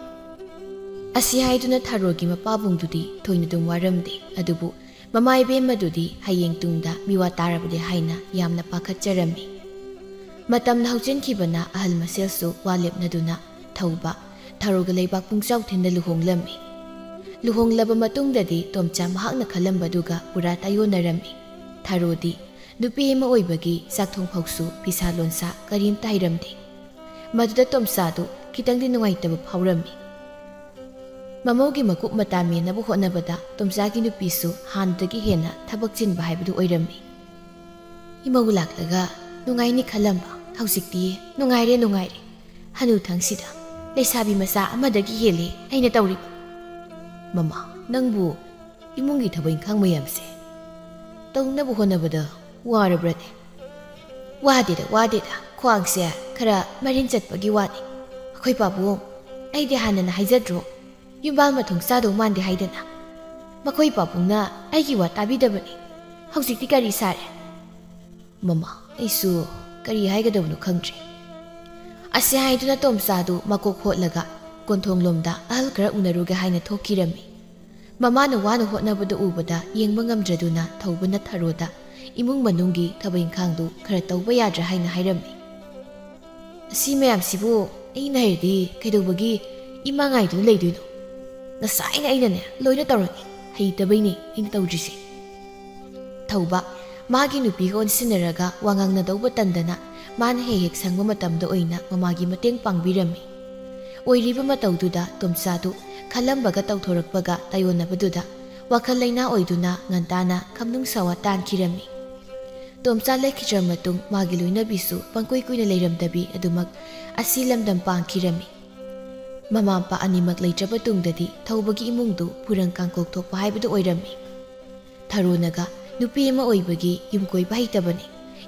ꯑꯁꯤ ꯍꯥꯏꯗꯨꯅ ꯊꯔꯣꯒꯤ ꯃꯄꯥꯕꯨꯡꯗꯨꯗꯤ ꯊꯣꯏꯅ ꯑꯗꯨꯝ ꯋꯥꯔꯝꯗꯦ꯫ ꯑꯗꯨꯕꯨ ꯃꯃꯥ ꯏꯕꯦꯝꯃꯗꯨꯗꯤ ꯍꯌꯦꯡ ꯇꯨꯡꯗ ꯃꯤꯋꯥ ꯇꯥꯔꯕꯗꯤ ꯍꯥꯏꯅ ꯌꯥꯝꯅ ꯄꯥꯈꯠꯆꯔꯝꯃꯤ꯫ ꯃꯇꯝꯅ ꯍꯧꯖꯤꯟꯈꯤꯕꯅ ꯑꯍꯜ ꯃꯁꯦꯜꯁꯨ ꯋꯥ ꯂꯦꯞꯅꯗꯨꯅ ꯊꯧꯕ ꯊꯔꯣꯒ ꯂꯩꯕꯥꯛ ꯄꯨꯡꯆꯥꯎ ꯊꯤꯟꯅ ꯂꯨꯍꯣꯡꯂꯝꯃꯤ꯫ ꯂꯨꯍꯣꯡꯂꯕ ꯃꯇꯨꯡꯗꯗꯤ ꯇꯣꯝꯆꯥ ꯃꯍꯥꯛꯅ ꯈꯜꯂꯝꯕꯗꯨꯒ ꯄꯨꯔꯥ ꯇꯥꯏꯌꯣꯟꯅꯔꯝꯃꯤ꯫ ꯊꯔꯣꯗꯤ ꯅꯨꯄꯤ ꯑꯃ ꯑꯣꯏꯕꯒꯤ ꯆꯥꯛꯊꯣꯡ ꯐꯥꯎꯁꯨ ꯐꯤꯁꯥ ꯂꯣꯟꯁꯥ ꯀꯔꯤꯝꯇ ꯍꯩꯔꯝꯗꯦ꯫ ꯃꯗꯨꯗ ꯇꯣꯝꯆꯥꯗꯨ ꯈꯤꯇꯪꯗꯤ ꯅꯨꯡꯉꯥꯏꯇꯕ ꯐꯥꯎꯔꯝꯃꯤ꯫ ꯃꯃꯧꯒꯤ ꯃꯀꯨꯞ ꯃꯇꯥ ꯃꯦꯟꯅꯕ ꯍꯣꯠꯅꯕꯗ ꯇꯣꯝꯆꯥꯒꯤ ꯅꯨꯄꯤꯁꯨ ꯍꯥꯟꯅꯗꯒꯤ ꯍꯦꯟꯅ ꯊꯕꯛ ꯆꯤꯟꯕ ꯍꯥꯏꯕꯗꯨ ꯑꯣꯏꯔꯝꯃꯤ꯫ ꯏꯃꯧ ꯂꯥꯛꯂꯒ ꯅꯨꯡꯉꯥꯏꯅꯤ ꯈꯜꯂꯝꯕ, ꯍꯧꯖꯤꯛꯇꯤ ꯅꯨꯡꯉꯥꯏꯔꯦ, ꯅꯨꯡꯉꯥꯏꯔꯦ꯫ ꯍꯅꯨꯊꯪꯁꯤꯗ ꯂꯩꯁꯥꯕꯤ ꯃꯆꯥ ꯑꯃꯗꯒꯤ ꯍꯦꯜꯂꯦ ꯑꯩꯅ ꯇꯧꯔꯤꯕ꯫ ꯃꯃꯥ, ꯅꯪꯕꯨ ꯏꯃꯨꯡꯒꯤ ꯊꯕꯛ ꯏꯪꯈꯥꯡ ꯃꯌꯥꯝꯁꯦ ꯇꯧꯅꯕ ꯍꯣꯠꯅꯕꯗ ꯋꯥꯔꯕ꯭ꯔꯅꯦ? ꯋꯥꯗꯦꯗ, ꯋꯥꯗꯦꯗ, ꯈ꯭ꯋꯥꯡꯁꯦ ꯈꯔ ꯃꯔꯤꯟ ꯆꯠꯄꯒꯤ ꯋꯥꯅꯤ꯫ ꯑꯩꯈꯣꯏ ꯄꯥꯕꯨꯡ, ꯑꯩꯗꯤ ꯍꯥꯟꯅꯅ ꯍꯥꯏꯖꯗ꯭ꯔꯣ, ꯌꯨꯝꯕꯥꯜ ꯃꯊꯣꯡ ꯆꯥꯗꯧ ꯃꯥꯟꯗꯦ ꯍꯥꯏꯗꯅ꯫ ꯃꯈꯣꯏ ꯄꯥꯕꯨꯡꯅ ꯑꯩꯒꯤ ꯋꯥ ꯇꯥꯕꯤꯗꯕꯅꯤ꯫ ꯍꯧꯖꯤꯛꯇꯤ ꯀꯔꯤ ꯁꯥꯔꯦ? ꯃꯃꯥ, ꯑꯩꯁꯨ ꯀꯔꯤ ꯍꯥꯏꯒꯗꯕꯅꯣ ꯈꯪꯗ꯭ꯔꯦ꯫ ꯑꯁꯤ ꯍꯥꯏꯗꯨꯅ ꯇꯣꯝꯆꯥꯗꯨ ꯃꯀꯣꯛ ꯍꯣꯠꯂꯒ ꯀꯣꯟꯊꯣꯡꯂꯣꯝꯗ ꯑꯍꯜ ꯈꯔ ꯎꯅꯔꯨꯒꯦ ꯍꯥꯏꯅ ꯊꯣꯛꯈꯤꯔꯝꯃꯤ꯫ ꯃꯃꯥꯅ ꯋꯥꯅ ꯍꯣꯠꯅꯕꯗꯨ ꯎꯕꯗ ꯌꯦꯡꯕ ꯉꯝꯗ꯭ꯔꯗꯨꯅ ꯊꯧꯕꯅ ꯊꯔꯣꯗ ꯏꯃꯨꯡ ꯃꯅꯨꯡꯒꯤ ꯊꯕꯛ ꯏꯪꯈꯥꯡꯗꯨ ꯈꯔ ꯇꯧꯕ ꯌꯥꯗ꯭ꯔꯥ ꯍꯥꯏꯅ ꯍꯥꯏꯔꯝꯃꯤ꯫ ꯑꯁꯤ ꯃꯌꯥꯝꯁꯤꯕꯨ ꯑꯩꯅ ꯍꯩꯔꯗꯤ ꯀꯩꯗꯧꯕꯒꯤ ꯏꯃꯥ ꯉꯥꯏꯗꯨꯅ ꯂꯩꯗꯣꯏꯅꯣ? ꯉꯁꯥꯏꯅ ꯑꯩꯅꯅꯦ ꯂꯣꯏꯅ ꯇꯧꯔꯒꯦ, ꯍꯩꯇꯕꯩꯅꯦ ꯑꯩꯅ ꯇꯧꯗ꯭ꯔꯤꯁꯦ꯫ ꯊꯧꯕ ꯃꯥꯒꯤ ꯅꯨꯄꯤꯒ ꯑꯣꯟꯁꯤꯟꯅꯔꯒ ꯋꯥ ꯉꯥꯡꯅꯗꯧꯕ ꯇꯟꯗꯅ ꯃꯥꯅ ꯍꯦꯛ ꯍꯦꯛ ꯁꯪꯕ ꯃꯇꯝꯗ ꯑꯣꯏꯅ ꯃꯃꯥꯒꯤ ꯃꯇꯦꯡ ꯄꯥꯡꯕꯤꯔꯝꯃꯤ꯫ ꯑꯣꯏꯔꯤꯕ ꯃꯇꯧꯗꯨꯗ ꯇꯣꯝꯆꯥꯗꯨ ꯈꯜꯂꯝꯕꯒ ꯇꯧꯊꯣꯔꯛꯄꯒ ꯇꯥꯏꯌꯣꯟꯅꯕꯗꯨꯗ ꯋꯥꯈꯜ ꯂꯩꯅꯥ ꯑꯣꯏꯗꯨꯅ ꯉꯟꯇꯥꯅ ꯈꯝꯅꯨꯡ ꯁꯥꯋꯥ ꯇꯥꯟꯈꯤꯔꯝꯃꯤ꯫ ꯇꯣꯝꯆꯥ ꯂꯩꯈꯤꯗ꯭ꯔ ꯃꯇꯨꯡ ꯃꯥꯒꯤ ꯂꯣꯏꯅꯕꯤꯁꯨ ꯄꯪꯀꯨꯏ ꯀꯨꯏꯅ ꯂꯩꯔꯝꯗꯕꯤ ꯑꯗꯨꯃꯛ ꯑꯁꯤ ꯂꯝꯗꯝ ꯄꯥꯟꯈꯤꯔꯝꯃꯤ꯫ ꯃꯃꯥ ꯃꯄꯥ ꯑꯅꯤꯃꯛ ꯂꯩꯇ꯭ꯔꯕ ꯇꯨꯡꯗꯗꯤ ꯊꯧꯕꯒꯤ ꯏꯃꯨꯡꯗꯨ ꯐꯨꯔꯪ ꯀꯥꯡꯀꯣꯛ ꯊꯣꯛꯄ ꯍꯥꯏꯕꯗꯨ ꯑꯣꯏꯔꯝꯃꯤ꯫ ꯊꯔꯣꯅꯒ ꯅꯨꯄꯤ ꯑꯃ ꯑꯣꯏꯕꯒꯤ ꯌꯨꯝ ꯀꯣꯏꯕ ꯍꯩꯇꯕꯅꯤ꯫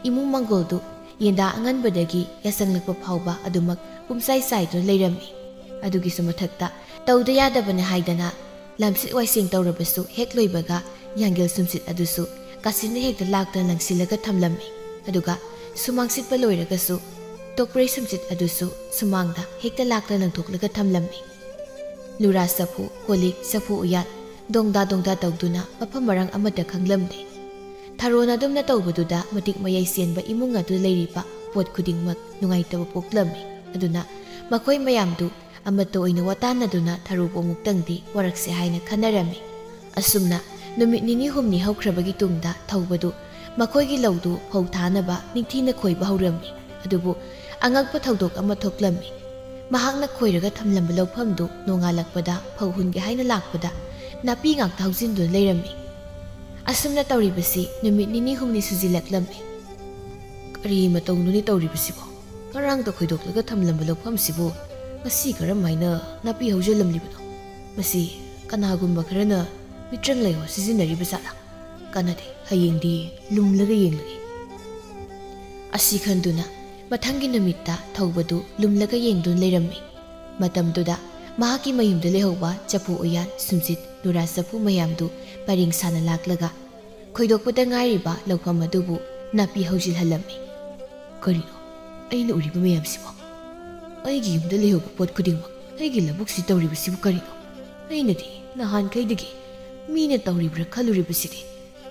ꯏꯃꯨꯡ ꯃꯪꯒꯣꯜꯗꯨ ꯌꯦꯟꯗꯥ ꯑꯉꯟꯕꯗꯒꯤ ꯌꯥꯁꯪꯂꯛꯄ ꯐꯥꯎꯕ ꯑꯗꯨꯃꯛ ꯄꯨꯝꯆꯥꯏ ꯆꯥꯏꯗꯨꯅ ꯂꯩꯔꯝꯃꯤ꯫ ꯑꯗꯨꯒꯤꯁꯨ ꯃꯊꯛꯇ ꯇꯧꯗ ꯌꯥꯗꯕꯅꯤ ꯍꯥꯏꯗꯅ ꯂꯝꯁꯤꯠ ꯋꯥꯏꯁꯦꯡ ꯇꯧꯔꯕꯁꯨ ꯍꯦꯛ ꯂꯣꯏꯕꯒ ꯌꯥꯡꯒꯦꯜ ꯁꯨꯝꯁꯤꯠ ꯑꯗꯨꯁꯨ ꯀꯥꯆꯤꯟꯅ ꯍꯦꯛꯇ ꯂꯥꯛꯇꯅ ꯂꯪꯁꯤꯜꯂꯒ ꯊꯝꯂꯝꯃꯤ꯫ ꯑꯗꯨꯒ ꯁꯨꯃꯥꯡ ꯁꯤꯠꯄ ꯂꯣꯏꯔꯒꯁꯨ ꯇꯣꯛꯄ꯭ꯔꯩ ꯁꯨꯝꯁꯤꯠ ꯑꯗꯨꯁꯨ ꯁꯨꯃꯥꯡꯗ ꯍꯦꯛꯇ ꯂꯥꯛꯇꯅ ꯂꯪꯊꯣꯛꯂꯒ ꯊꯝꯂꯝꯃꯤ꯫ ꯂꯨꯔꯥ ꯆꯐꯨ, ꯀꯣꯜꯂꯤꯛ, ꯆꯐꯨ ꯎꯌꯥꯟ, ꯗꯣꯡꯗꯥ ꯗꯣꯡꯗꯥ ꯇꯧꯗꯨꯅ ꯃꯐꯝ ꯃꯔꯥꯡ ꯑꯃꯠꯇ ꯈꯪꯂꯝꯗꯦ꯫ ꯊꯔꯣꯅ ꯑꯗꯨꯝꯅ ꯇꯧꯕꯗꯨꯗ ꯃꯇꯤꯛ ꯃꯌꯥꯏ ꯆꯦꯟꯕ ꯏꯃꯨꯡ ꯑꯗꯨ ꯂꯩꯔꯤꯕ ꯄꯣꯠ ꯈꯨꯗꯤꯡꯃꯛ ꯅꯨꯡꯉꯥꯏꯇꯕ ꯄꯣꯛꯂꯝꯃꯤ꯫ ꯑꯗꯨꯅ ꯃꯈꯣꯏ ꯃꯌꯥꯝꯗꯨ ꯑꯃꯠꯇ ꯑꯣꯏꯅ ꯋꯥꯇꯥꯟꯅꯗꯨꯅ ꯊꯔꯣꯕꯨ ꯑꯃꯨꯛꯇꯪꯗꯤ ꯋꯥꯔꯛꯁꯦ ꯍꯥꯏꯅ ꯈꯟꯅꯔꯝꯃꯤ꯫ ꯑꯁꯨꯝꯅ ꯅꯨꯃꯤꯠ ꯅꯤꯅꯤ ꯍꯨꯝꯅꯤ ꯍꯧꯈ꯭ꯔꯕꯒꯤ ꯇꯨꯡꯗ ꯊꯧꯕꯗꯨ ꯃꯈꯣꯏꯒꯤ ꯂꯧꯗꯨ ꯐꯧ ꯊꯥꯅꯕ ꯅꯤꯡꯊꯤꯅ ꯈꯣꯏꯕ ꯍꯧꯔꯝꯃꯤ꯫ ꯑꯗꯨꯕꯨ ꯑꯉꯛꯄ ꯊꯧꯗꯣꯛ ꯑꯃ ꯊꯣꯛꯂꯝꯃꯤ꯫ ꯃꯍꯥꯛꯅ ꯈꯣꯏꯔꯒ ꯊꯝꯂꯝꯕ ꯂꯧꯐꯝꯗꯨ ꯅꯣꯡꯉꯥꯜꯂꯛꯄꯗ ꯐꯧ ꯍꯨꯟꯒꯦ ꯍꯥꯏꯅ ꯂꯥꯛꯄꯗ ꯅꯥꯄꯤ ꯉꯥꯛꯇ ꯍꯧꯖꯤꯟꯗꯨꯅ ꯂꯩꯔꯝꯃꯤ꯫ ꯑꯁꯨꯝꯅ ꯇꯧꯔꯤꯕꯁꯤ ꯅꯨꯃꯤꯠ ꯅꯤꯅꯤ ꯍꯨꯝꯅꯤ ꯁꯨꯖꯤꯜꯂꯛꯂꯝꯃꯤ꯫ "ꯀꯔꯤ ꯃꯇꯧꯅꯣꯅꯦ ꯇꯧꯔꯤꯕꯁꯤꯕꯣ? ꯉꯔꯥꯡꯗ ꯈꯣꯏꯗꯣꯛꯂꯒ ꯊꯝꯂꯝꯕ ꯂꯧꯐꯝꯁꯤꯕꯨ ꯉꯁꯤ ꯀꯔꯝ ꯍꯥꯏꯅ ꯅꯥꯄꯤ ꯍꯧꯖꯤꯜꯂꯝꯂꯤꯕꯅꯣ? ꯃꯁꯤ ꯀꯅꯥꯒꯨꯝꯕ ꯈꯔꯅ ꯃꯤꯇ꯭ꯔꯪ ꯂꯩꯍꯥꯎ ꯁꯤꯖꯤꯟꯅꯔꯤꯕ ꯖꯥꯠꯂꯥ? ꯀꯥꯟꯅꯗꯦ, ꯍꯌꯦꯡꯗꯤ ꯂꯨꯝꯂꯒ ꯌꯦꯡꯂꯒꯦ" ꯑꯁꯤ ꯈꯟꯗꯨꯅ ꯃꯊꯪꯒꯤ ꯅꯨꯃꯤꯠꯇ ꯊꯧꯕꯗꯨ ꯂꯨꯝꯂꯒ ꯌꯦꯡꯗꯨꯅ ꯂꯩꯔꯝꯃꯤ꯫ ꯃꯇꯝꯗꯨꯗ ꯃꯍꯥꯛꯀꯤ ꯃꯌꯨꯝꯗ ꯂꯩꯍꯧꯕ ꯆꯐꯨ ꯎꯌꯥꯟ, ꯁꯨꯝꯖꯤꯠ, ꯅꯨꯔꯥ ꯆꯐꯨ ꯃꯌꯥꯝꯗꯨ ꯄꯔꯦꯡ ꯁꯥꯅ ꯂꯥꯛꯂꯒ ꯈꯣꯏꯗꯣꯛꯄꯗ ꯉꯥꯏꯔꯤꯕ ꯂꯧꯐꯝ ꯑꯗꯨꯕꯨ ꯅꯥꯄꯤ ꯍꯧꯖꯤꯜꯍꯜꯂꯝꯃꯤ꯫ "ꯀꯔꯤꯅꯣ ꯑꯩꯅ ꯎꯔꯤꯕ ꯃꯌꯥꯝꯁꯤꯕꯣ? ꯑꯩꯒꯤ ꯌꯨꯝꯗ ꯂꯩꯍꯧꯕ ꯄꯣꯠ ꯈꯨꯗꯤꯡꯃꯛ ꯑꯩꯒꯤ ꯂꯧꯕꯨꯛꯁꯤ ꯇꯧꯔꯤꯕꯁꯤꯕꯨ ꯀꯔꯤꯅꯣ? ꯑꯩꯅꯗꯤ ꯅꯍꯥꯟꯈꯩꯗꯒꯤ ꯃꯤꯅ ꯇꯧꯔꯤꯕ꯭ꯔꯥ ꯈꯜꯂꯨꯔꯤꯕꯁꯤꯗꯤ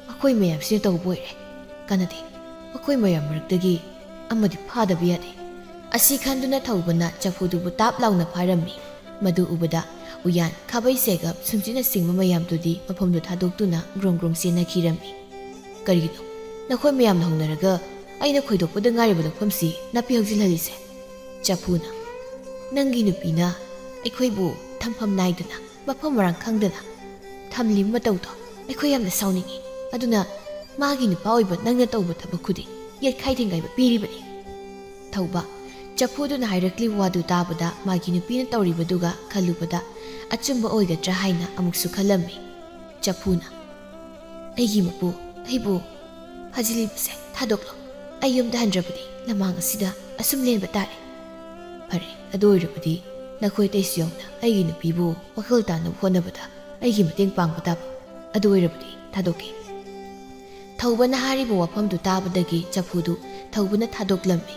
ꯃꯈꯣꯏ ꯃꯌꯥꯝꯁꯤꯅ ꯇꯧꯕ ꯑꯣꯏꯔꯦ꯫ ꯀꯥꯟꯅꯗꯦ, ꯃꯈꯣꯏ ꯃꯌꯥꯝ ꯃꯔꯛꯇꯒꯤ ꯑꯃꯗꯤ ꯐꯥꯗꯕ ꯌꯥꯗꯦ" ꯑꯁꯤ ꯈꯟꯗꯨꯅ ꯊꯧꯕꯅ ꯆꯐꯨꯗꯨꯕꯨ ꯇꯥꯞ ꯂꯥꯎꯅ ꯐꯥꯔꯝꯃꯤ꯫ ꯃꯗꯨ ꯎꯕꯗ ꯎꯌꯥꯟ, ꯈꯥꯕꯩ ꯁꯦꯒꯞ, ꯁꯨꯝꯖꯤꯠꯅꯆꯤꯡꯕ ꯃꯌꯥꯝꯗꯨꯗꯤ ꯃꯐꯝꯗꯨ ꯊꯥꯗꯣꯛꯇꯨꯅ ꯒ꯭ꯔꯣꯡ ꯒ꯭ꯔꯣꯡ ꯆꯦꯟꯅꯈꯤꯔꯝꯃꯤ꯫ "ꯀꯔꯤꯒꯤꯅꯣ ꯅꯈꯣꯏ ꯃꯌꯥꯝꯅ ꯍꯧꯅꯔꯒ ꯑꯩꯅ ꯈꯣꯏꯗꯣꯛꯄꯗ ꯉꯥꯏꯔꯤꯕ ꯂꯧꯐꯝꯁꯤ ꯅꯥꯄꯤ ꯍꯧꯖꯤꯜꯍꯜꯂꯤꯁꯦ?" ꯆꯐꯨꯅ, "ꯅꯪꯒꯤ ꯅꯨꯄꯤꯅ ꯑꯩꯈꯣꯏꯕꯨ ꯊꯝꯐꯝ ꯅꯥꯏꯗꯅ, ꯃꯐꯝ ꯃꯔꯥꯡ ꯈꯪꯗꯅ ꯊꯝꯂꯤꯕ ꯃꯇꯧꯗꯣ ꯑꯩꯈꯣꯏ ꯌꯥꯝꯅ ꯁꯥꯎꯅꯤꯡꯏ꯫ ꯑꯗꯨꯅ ꯃꯥꯒꯤ ꯅꯨꯄꯥ ꯑꯣꯏꯕ ꯅꯪꯅ ꯇꯧꯕ ꯊꯕꯛ ꯈꯨꯗꯤꯡ ꯌꯦꯠꯈꯥꯏ ꯊꯤꯡꯒꯥꯏꯕ ꯄꯤꯔꯤꯕꯅꯤ"꯫ ꯊꯧꯕ, ꯆꯐꯨꯗꯨꯅ ꯍꯥꯏꯔꯛꯂꯤꯕ ꯋꯥꯗꯨ ꯇꯥꯕꯗ ꯃꯥꯒꯤ ꯅꯨꯄꯤꯅ ꯇꯧꯔꯤꯕꯗꯨꯒ ꯈꯜꯂꯨꯕꯗ ꯑꯆꯨꯝꯕ ꯑꯣꯏꯒꯗ꯭ꯔꯥ ꯍꯥꯏꯅ ꯑꯃꯨꯛꯁꯨ ꯈꯜꯂꯝꯃꯤ꯫ ꯆꯐꯨꯅ, "ꯑꯩꯒꯤ ꯃꯄꯨ, ꯑꯩꯕꯨ ꯐꯥꯖꯤꯜꯂꯤꯕꯁꯦ ꯊꯥꯗꯣꯛꯂꯣ꯫ ꯑꯩ ꯌꯨꯝꯗ ꯍꯟꯗ꯭ꯔꯕꯗꯤ ꯂꯃꯥꯡ ꯑꯁꯤꯗ ꯑꯁꯨꯝ ꯂꯦꯟꯕ ꯇꯥꯔꯦ꯫ ꯐꯔꯦ, ꯑꯗꯨ ꯑꯣꯏꯔꯕꯗꯤ ꯅꯈꯣꯏ ꯑꯇꯩꯁꯨ ꯌꯥꯎꯅ ꯑꯩꯒꯤ ꯅꯨꯄꯤꯕꯨ ꯋꯥꯈꯜ ꯇꯥꯅꯕ ꯍꯣꯠꯅꯕꯗ ꯑꯩꯒꯤ ꯃꯇꯦꯡ ꯄꯥꯡꯕ ꯇꯥꯕ꯫ ꯑꯗꯨ ꯑꯣꯏꯔꯕꯗꯤ ꯊꯥꯗꯣꯛꯀꯦ"꯫ ꯊꯧꯕꯅ ꯍꯥꯏꯔꯤꯕ ꯋꯥꯐꯝꯗꯨ ꯇꯥꯕꯗꯒꯤ ꯆꯐꯨꯗꯨ ꯊꯧꯕꯅ ꯊꯥꯗꯣꯛꯂꯝꯃꯤ꯫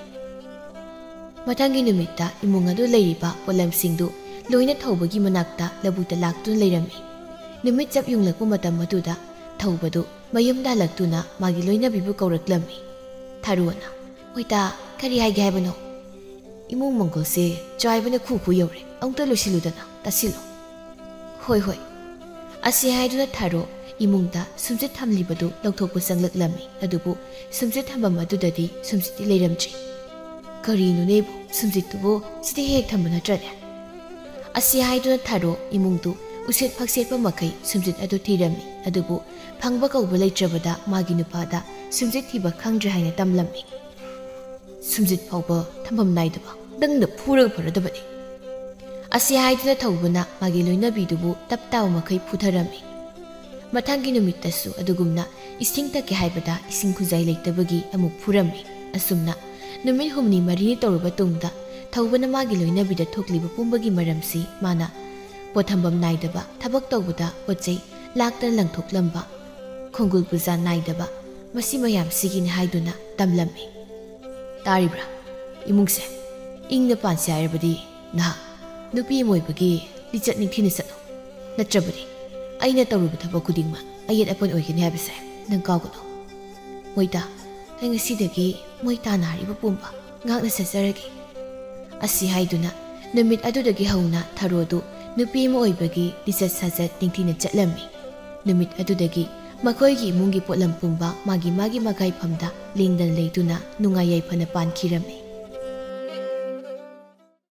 ꯃꯊꯪꯒꯤ ꯅꯨꯃꯤꯠꯇ ꯏꯃꯨꯡ ꯑꯗꯨ ꯂꯩꯔꯤꯕ ꯄꯣꯠꯂꯝꯁꯤꯡꯗꯨ ꯂꯣꯏꯅ ꯊꯧꯕꯒꯤ ꯃꯅꯥꯛꯇ ꯂꯧꯕꯨꯛꯇ ꯂꯥꯛꯇꯨꯅ ꯂꯩꯔꯝꯃꯤ꯫ ꯅꯨꯃꯤꯠ ꯆꯞ ꯌꯨꯡꯂꯛꯄ ꯃꯇꯝ ꯑꯗꯨꯗ ꯊꯧꯕꯗꯨ ꯃꯌꯨꯝꯗ ꯍꯜꯂꯛꯇꯨꯅ ꯃꯥꯒꯤ ꯂꯣꯏꯅꯕꯤꯕꯨ ꯀꯧꯔꯛꯂꯝꯃꯤ꯫ ꯊꯥꯔꯣꯅ, "ꯍꯣꯏꯇꯥ, ꯀꯔꯤ ꯍꯥꯏꯒꯦ ꯍꯥꯏꯕꯅꯣ? ꯏꯃꯨꯡ ꯃꯪꯒꯣꯜꯁꯦ ꯆꯥꯏꯕꯅ ꯈꯨ ꯈꯨ ꯌꯧꯔꯦ, ꯑꯃꯨꯛꯇ ꯂꯣꯏꯁꯤꯜꯂꯨꯗꯅ, ꯇꯥꯁꯤꯜꯂꯨ"꯫ "ꯍꯣꯏ, ꯍꯣꯏ"꯫ ꯑꯁꯤ ꯍꯥꯏꯗꯨꯅ ꯊꯥꯔꯣ ꯏꯃꯨꯡꯗ ꯁꯨꯝꯆꯤꯠ ꯊꯝꯂꯤꯕꯗꯨ ꯂꯧꯊꯣꯛꯄ ꯆꯪꯂꯛꯂꯝꯃꯤ꯫ ꯑꯗꯨꯕꯨ ꯁꯨꯝꯆꯤꯠ ꯊꯝꯐꯝ ꯑꯗꯨꯗꯗꯤ ꯁꯨꯝꯆꯤꯠꯇꯤ ꯂꯩꯔꯝꯗ꯭ꯔꯤ꯫ "ꯀꯔꯤꯅꯣꯅꯦꯕꯨ, ꯁꯨꯝꯖꯤꯠꯇꯨꯕꯨ ꯁꯤꯗ ꯍꯦꯛ ꯊꯝꯕ ꯅꯠꯇ꯭ꯔꯅꯦ?" ꯑꯁꯤ ꯍꯥꯏꯗꯨꯅ ꯊꯥꯔꯣ ꯏꯃꯨꯡꯗꯨ ꯎꯁꯦꯠ ꯐꯛꯁꯦꯠꯄ ꯃꯈꯩ ꯁꯨꯝꯖꯤꯠ ꯑꯗꯨ ꯊꯤꯔꯝꯃꯤ꯫ ꯑꯗꯨꯕꯨ ꯐꯪꯕ ꯀꯧꯕ ꯂꯩꯇ꯭ꯔꯕꯗ ꯃꯥꯒꯤ ꯅꯨꯄꯥꯗ ꯁꯨꯝꯖꯤꯠ ꯊꯤꯕ ꯈꯪꯗ꯭ꯔꯦ ꯍꯥꯏꯅ ꯇꯝꯂꯝꯃꯤ꯫ "ꯁꯨꯝꯖꯤꯠ ꯐꯥꯎꯕ ꯊꯝꯐꯝ ꯅꯥꯏꯗꯕ ꯅꯪꯅ ꯐꯨꯔꯒ ꯐꯔꯗꯕꯅꯤ!" ꯑꯁꯤ ꯍꯥꯏꯗꯨꯅ ꯊꯧꯕꯅ ꯃꯥꯒꯤ ꯂꯣꯏꯅꯕꯤꯗꯨꯕꯨ ꯇꯞ ꯇꯥꯕ ꯃꯈꯩ ꯐꯨꯊꯔꯝꯃꯤ꯫ ꯃꯊꯪꯒꯤ ꯅꯨꯃꯤꯠꯇꯁꯨ ꯑꯗꯨꯒꯨꯝꯅ ꯏꯁꯤꯡ ꯊꯛꯀꯦ ꯍꯥꯏꯕꯗ ꯏꯁꯤꯡ ꯈꯨꯖꯥꯏ ꯂꯩꯇꯕꯒꯤ ꯑꯃꯨꯛ ꯐꯨꯔꯝꯃꯤ꯫ ꯑꯁꯨꯝꯅ ꯅꯨꯃꯤꯠ ꯍꯨꯝꯅꯤ ꯃꯔꯤꯅꯤ ꯇꯧꯔꯕ ꯇꯨꯡꯗ ꯊꯧꯕꯅ ꯃꯥꯒꯤ ꯂꯣꯏꯅꯕꯤꯗ ꯊꯣꯛꯂꯤꯕ ꯄꯨꯝꯕꯒꯤ ꯃꯔꯝꯁꯤ ꯃꯥꯅ ꯄꯣꯠꯊꯝꯐꯝ ꯅꯥꯏꯗꯕ, ꯊꯕꯛ ꯇꯧꯕꯗ ꯄꯣꯠ ꯆꯩ ꯂꯥꯛꯇꯅ ꯂꯪꯊꯣꯛꯂꯝꯕ, ꯈꯣꯡꯒꯨꯜ ꯄꯨꯖꯥ ꯅꯥꯏꯗꯕ, ꯃꯁꯤ ꯃꯌꯥꯝꯁꯤꯒꯤꯅꯤ ꯍꯥꯏꯗꯨꯅ ꯇꯝꯂꯝꯃꯤ꯫ ꯇꯥꯔꯤꯕ꯭ꯔꯥ? ꯏꯃꯨꯡꯁꯦ ꯏꯪꯅ ꯄꯥꯟꯁꯦ ꯍꯥꯏꯔꯕꯗꯤ ꯅꯍꯥꯛ ꯅꯨꯄꯤ ꯑꯃ ꯑꯣꯏꯕꯒꯤ ꯂꯤꯆꯠ ꯅꯤꯡꯊꯤꯅ ꯆꯠꯂꯨ꯫ ꯅꯠꯇ꯭ꯔꯕꯗꯤ ꯑꯩꯅ ꯇꯧꯔꯨꯕ ꯊꯕꯛ ꯈꯨꯗꯤꯡꯃꯛ ꯑꯌꯦꯠ ꯑꯄꯟ ꯑꯣꯏꯒꯅꯤ ꯍꯥꯏꯕꯁꯦ ꯅꯪ ꯀꯥꯎꯒꯅꯨ꯫ ꯃꯣꯏꯇꯥ, ꯑꯩ ꯉꯁꯤꯗꯒꯤ ꯃꯣꯏ ꯇꯥꯅ ꯍꯥꯏꯔꯤꯕ ꯄꯨꯝꯕ ꯉꯥꯛꯅ ꯆꯠꯆꯔꯒꯦ꯫ ꯑꯁꯤ ꯍꯥꯏꯗꯨꯅ ꯅꯨꯃꯤꯠ ꯑꯗꯨꯗꯒꯤ ꯍꯧꯅ ꯊꯔꯣꯗꯨ ꯅꯨꯄꯤ ꯑꯃ ꯑꯣꯏꯕꯒꯤ ꯂꯤꯆꯠ ꯁꯥꯖꯠ ꯅꯤꯡꯊꯤꯅ ꯆꯠꯂꯝꯃꯤ꯫ ꯅꯨꯃꯤꯠ ꯑꯗꯨꯗꯒꯤ ꯃꯈꯣꯏꯒꯤ ꯏꯃꯨꯡꯒꯤ ꯄꯣꯠꯂꯝ ꯄꯨꯝꯕ ꯃꯥꯒꯤ ꯃꯥꯒꯤ ꯃꯈꯥꯏꯐꯝꯗ ꯂꯦꯡꯗꯅ ꯂꯩꯗꯨꯅ ꯅꯨꯡꯉꯥꯏ ꯌꯥꯏꯐꯅ ꯄꯥꯟꯈꯤꯔꯝꯃꯤ꯫